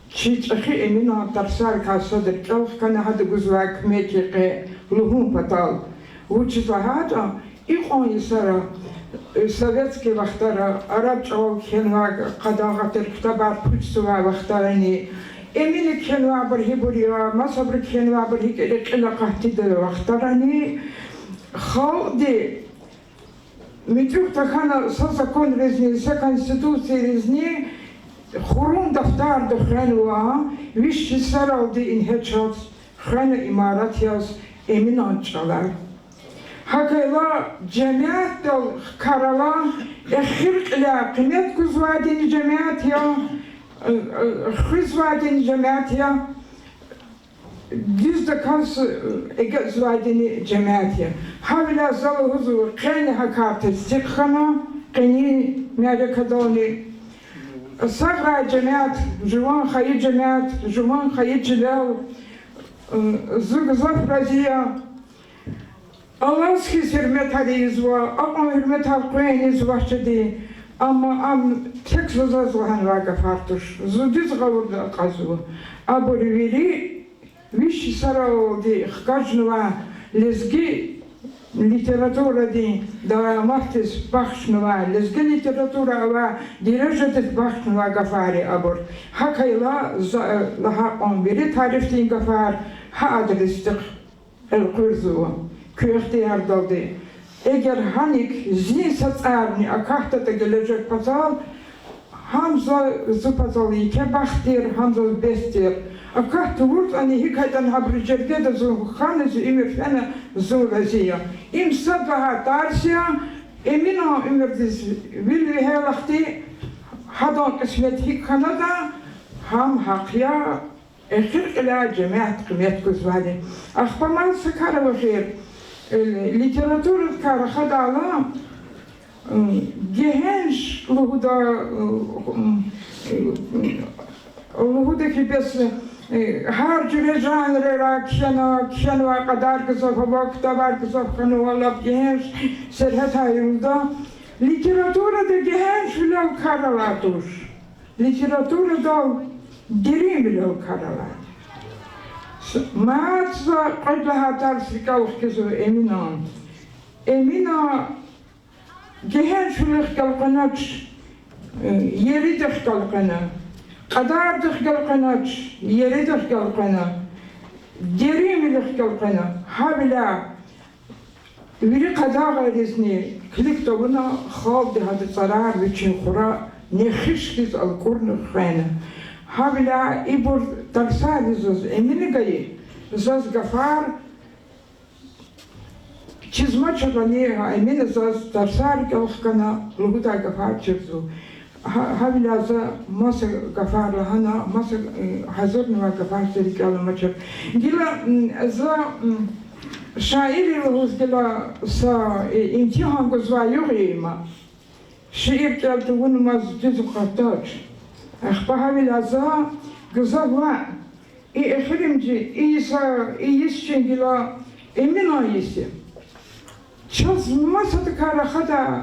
чи чӀехи Эминан тарсарикай садра кӀел хкана гьада гузвай куьмек йикъе лугьун патал. Вучиз лагьайтӀа икьван йисара, э, советский вахтара араб чӀалал кхьенвай къадагъа тир ктабар пуч жезвай вахтарани, Эмина кхьенвайбур гьибур я, масабуру кхьенвайбур гьикӀ я, кьил акъатдай вахтарани, халкьди муьтӀуьгъ тахьана са законризни, са конституцийризни хурун дафтарда хвенва, виш йисаралди ингье чаз хвена имарат яз Эминан чӀалар. ГьакӀ хьайила жемятдал хкарала, эхир кьиляй къимет гузвайдини жемят я, хуьзвайдини жемят я, дуьздаказ эгечӀзавайдини жемят я. Гьавиляй за лугьузва, къени гьа кар тестикь хьана, къенин мярекатдални. Сагърай жемят, жуван хайи жемят, жуван хайи чилел, зун гзаф рази я. Аллагьдиз хьиз гьуьрметар ийизва, акьван гьуьрметар къвен ийизвачиди, амма ам тек заз лагьанвай гафар туш. Зун дуьз гъавурда акьазва. Абур вири виш йисаралди хкажнавай лезги литературадин даваматдиз бахшнавай, лезги литература авай дережадиз бахшнавай гафар я абур. ГьакӀ хьайила за лагьай кьван вири тарифдин гафар гьа адресдихъ элкъуьрзава, куь ихтиярдалди. Эгер гьаник зин са цӀарни акатдатӀа гележег патал, гьам за, зи патал еке бахт тир, гьам заз бес тир. Акат тавуртӀани, гьикӀ хьайитӀани гьабурун жергеда зун хьана, зи уьмуьр фена, зун рази я. Им сад лагьай тарс я, Эминан уьмуьрдиз вил вегьейлахъди, гьадан кьисмет гьикӀ хьанатӀа, гьам гьахъ я, эхир кьиляй жемят къимет гузвайди. Ахпа мад са кар ава эхир, э, литературадикай рахадайла, гегьенш лугьуда, лугьуда хьи бес, гьар жуьре жанрера кхьена, кхьенвай кьадар гзаф ава, ктабар гзаф хьанва, лап гегьенш сергьятар я лугьуда. Литературада гегьеншвилел кар алай туш. Литературадал деринвилел кар алай. Мад за кьвед лагьай тарс рикӀел хкизва Эминан. Эмина гегьеншвилихъ гелкъвенач, еридихъ гелкъвена, кьадардихъ гелкъвенач, еридихъ гелкъвена, деринвилихъ гелкъвена. Гьавиляй вири къадагъайризни килиг тавуна, халкьди гьадан цӀарар вичин хура нехиш хьиз алкӀурна хвена. Гьавиляй ибур тарсари заз Эмина гайи, заз гафар чизмачалани, Эмина заз тарсар кӀел хкана лугьудай гафар чирзава. Гьа-, гьавиляй за маса гафар лагьана, маса, э, гьазурнавай гафар зи рикӀел амачир. Гила, м, за, м, шаир я лугьуз гила са, э, имтигьан гузвай югъ я им. Шиир кӀел тавунмаз дуьз акъатдач. Ахпа гьавиляй за гзаф ваъ, и эхиримжи, и йис, и йис чи гила Эминан йис я. Чаз масадакай рахадай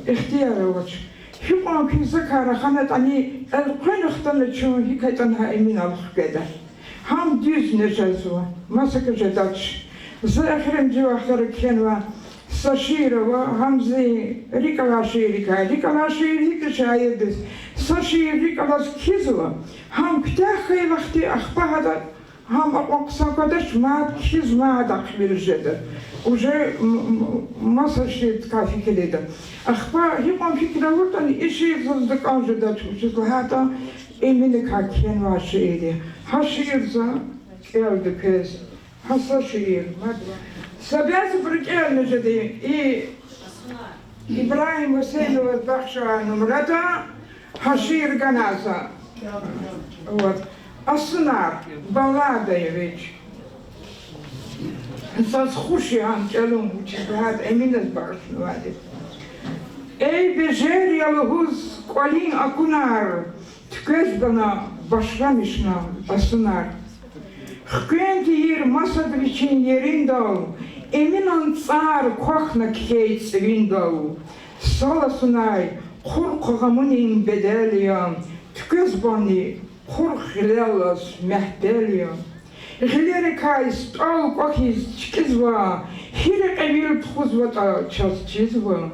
ихтияр авач. Гьикьван куьн закай раханатӀани, элкъвена хтана чун гьикӀ ятӀани гьа Эминал хкведа. Гьам дуьз нез жезва, масакӀа жедач. За эхиримжи вахтара кхьенвай са шиир ава, гьам зи рикӀ алай шииррикай. РикӀ алай шиир гьикӀ я шаирдиз, са шиир рикӀ алаз кхьизва, гьам куьтягь хьайи вахтунда ахпа гьада, гьам акьван хъсан квадач, мад кхьиз, мад ахъвил жеда. Уже м-, м-, маса шиирдикай фикир ийида. Ахпа гьикьван фикир авуртӀани, и шиир заз дакӀан жедач, вучиз лагьайтӀа Эминакай кхьенвай шиир я. Гьа шиир за кӀелда квез. Гьа са шиир. Мад са бязибуру кӀелна жеди, и Ибрагьим Гьуьсейноваз бахшвай нумрада гьа шиир гана за. Вот. Асунар, баллада я вич. Заз хуш я гьам кӀелун, вучиз лагьайтӀа Эминаз багъишнавайди. Эй, бежер я лугьуз кӀвалин акунар, туькӀвезбана башламишна асунар. Хквен тийир масад вичин ериндал, Эминан цӀар квахьна кхьей цӀивиндал. Сал асунай хъурхъ гъамунин бедел я, туькӀвезбани хъурхъ гъилеллаз мягьтел я. Гъилерикай стӀал кӀвахьиз чкӀизва, гьи рекье вил тухузватӀа чаз чизва.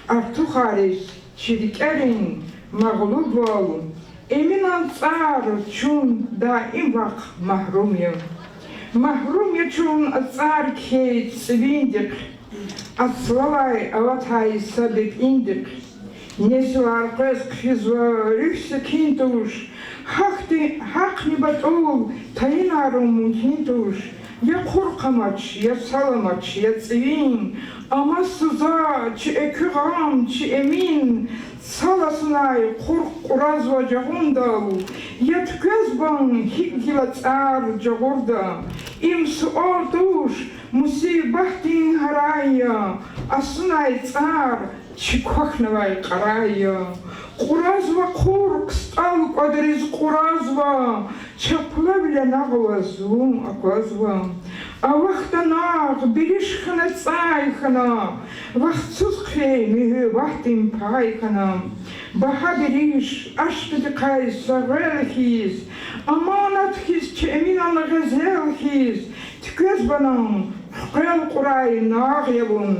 Артухариз чи рикӀерин магълубвал, Эминан цӀар чун даим вахъ магьрум я. Магьрум я чун а цӀар кхьей цӀивиндихъ, аслалай аватай са бепӀиндихъ. Несилар къвез хъфизва, руьгь секин туш, гьахьтин, гьахъни батӀул тайинарун мумкин туш. Я хъурхъ амач, я сал амач, я цӀивин, амаз са за чи экуь гъам, чи Эмин. Сал асунай хъурхъ кьуразва жагъундал, я туькӀвезбан гьикӀ гила цӀар жагъурда? Им суал туш, мусибатдин гьарай я, асунай цӀар чи квахьнавай кьарай я. Кьуразва хъурхъ, стӀал кӀвадриз кьуразва, чапла виляй нагъваз вун аквазва. Авахьда нагъв, бириш хьана, цӀай хьана, вахтсуз хъфей муьгьуьббатдин пай хьана. Багьа бириш, ашкъидикай са гъвел хьиз, аманат хьиз, чи Эминан гъезел хьиз, туькӀвезбан хквел кьурай нагъв я вун,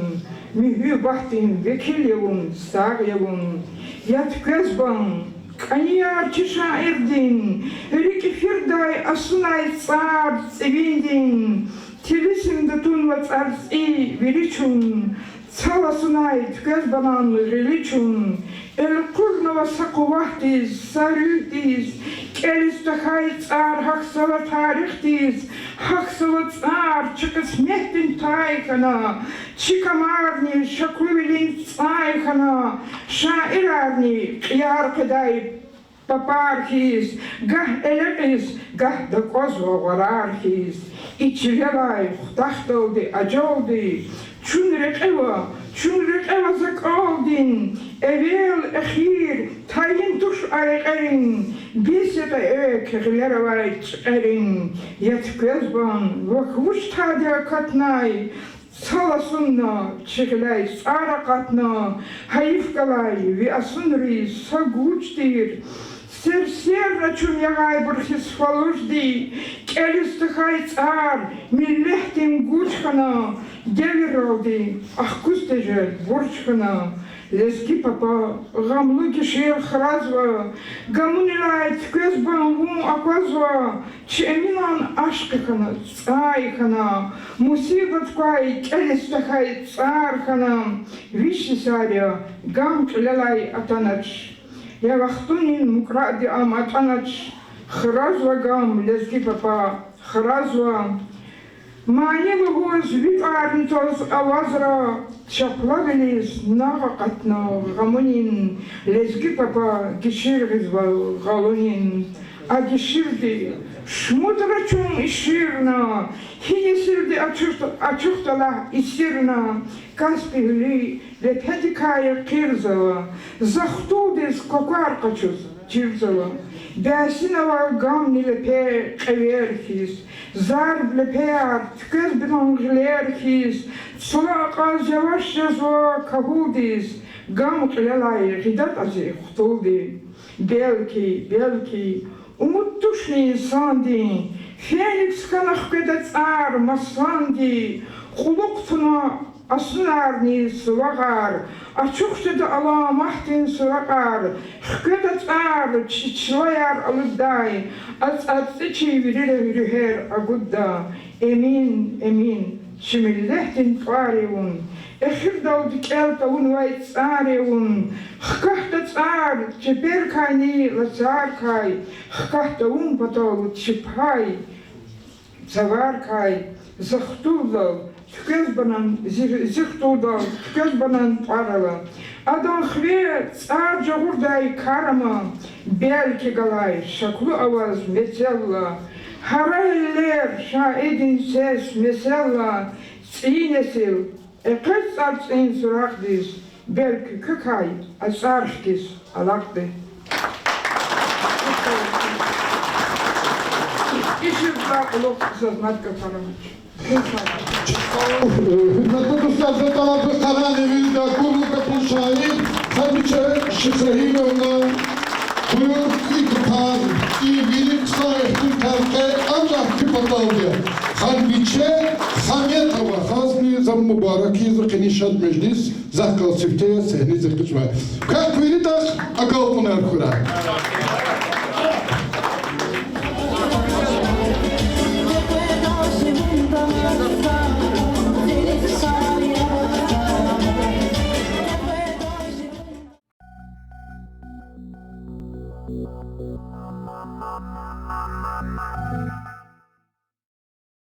муьгьуьббатдин векил я вун, сагъ я вун. Я туькӀвезбан, кӀанияр чи шаирдин, рикӀ эфирдай асунай цӀар цӀивиндин, тилисимда тунва цӀарцӀи вири чун, сал асунай туькӀвезбанан гъили чун. Элкъуьрнава са къуватдиз, са руьгьдиз, кӀелиз тахьай цӀар гьахьзава тарихдиз, гьахьзава цӀар чи кьисметдин тай хьана, чи камарни шаклувилин цӀай хьана, шаирарни кьияр къведай папар хьиз, гагь элекьиз, гагь дакӀвазва гъварар хьиз. И чилелай хутахдалди ажалди чун рекьева, чун рекьева закӀалдин, эвел-эхир тайин туш а рекьерин, бес ятӀа экв гъилера авай чӀекьерин. Я туькӀвезбан, вахъ вуч тадиз акатнай, сал асунна чи гъиляй цӀар акъатна, гьайиф галай ви асунриз са гуж тир. Сер-серра чун ягъайбур хьиз фалужди, кӀелиз тахьай цӀар миллетдин гуж хьана, девирралди ахкуз тежер бурж хьана. Лезги папа гъамлу гишер хразва, гамунилай туькӀвезбан вун аквазва, чи Эминан ашкъи хьана, цӀай хьана, мусибат квай кӀелиз тахьай цӀар хьана. Виш йисар я, гам кьилелай атанач, я вахтунин мукӀради ам атӀанач. Хразва гам, лезги папа, хразва. Мани лугьуз, ви тӀварни тваз авазра, чапла вилиз нагъв акъатна гъамунин, лезги папа, гишир гъизва гъалунин. А гиширди шумудра чун иширна, гьи несилди ачух-, ачухда лагь эсирна, Каспи гьуьлуь лепедикай эхирзава, захъ хтулдиз кваквар къачуз чирзава. Бясинава гамни лепе кьевер хьиз, зарб лепеяр туьквезбанан гъилер хьиз, цла акьаз яваш жезва кагьулдиз, гам кьилелай гъидатӀа зи хтулди. Белки, белки, умуд тушни инсандин, феникс хьана хкведа цӀар масанди, кьулухъ туна асунарни сувагъар, ачух жеда аламатдин суракьар, хкведа цӀар чи чилаяр алуддай, ацӀацӀи чи вири руьгьер агудда. Эмин, Эмин, чи миллетдин тӀвар я вун, эхирдалди кӀел тавунвай цӀар я вун, хкахьда цӀар чеперкайни лацаркай, хкахь тавун патал чи пай цаваркай, захъ хтулдал туьквезбанан, зи, зи хтулдал туьквезбанан тӀвар ала. Адан хиве цӀар жагъурдай кар ама, белки галай шаклу аваз мецелла. Гьарай лер шаирдин сес меселла, цӀийи несил экъечӀ цӀарцӀин суракьдиз, белки квекай а цӀар хкиз алакьди. Иширдалай кьулухъ заз мад гафар амач. Гьуьрметлу дустар, за тӀалабзава къарагъна вирида акурла капун шаир Ханбиче Шихрагьимовна. Буюр, и гафар, и вири хъсан ихтилатар къе анжах куь паталди я. Ханбиче Хаметова, хазни за мубарак ийизва къенин шад межлис, захъ галаз сифте я, сегьнедиз экъечӀнавай. Квехъ виридахъ агалкьунар хьурай.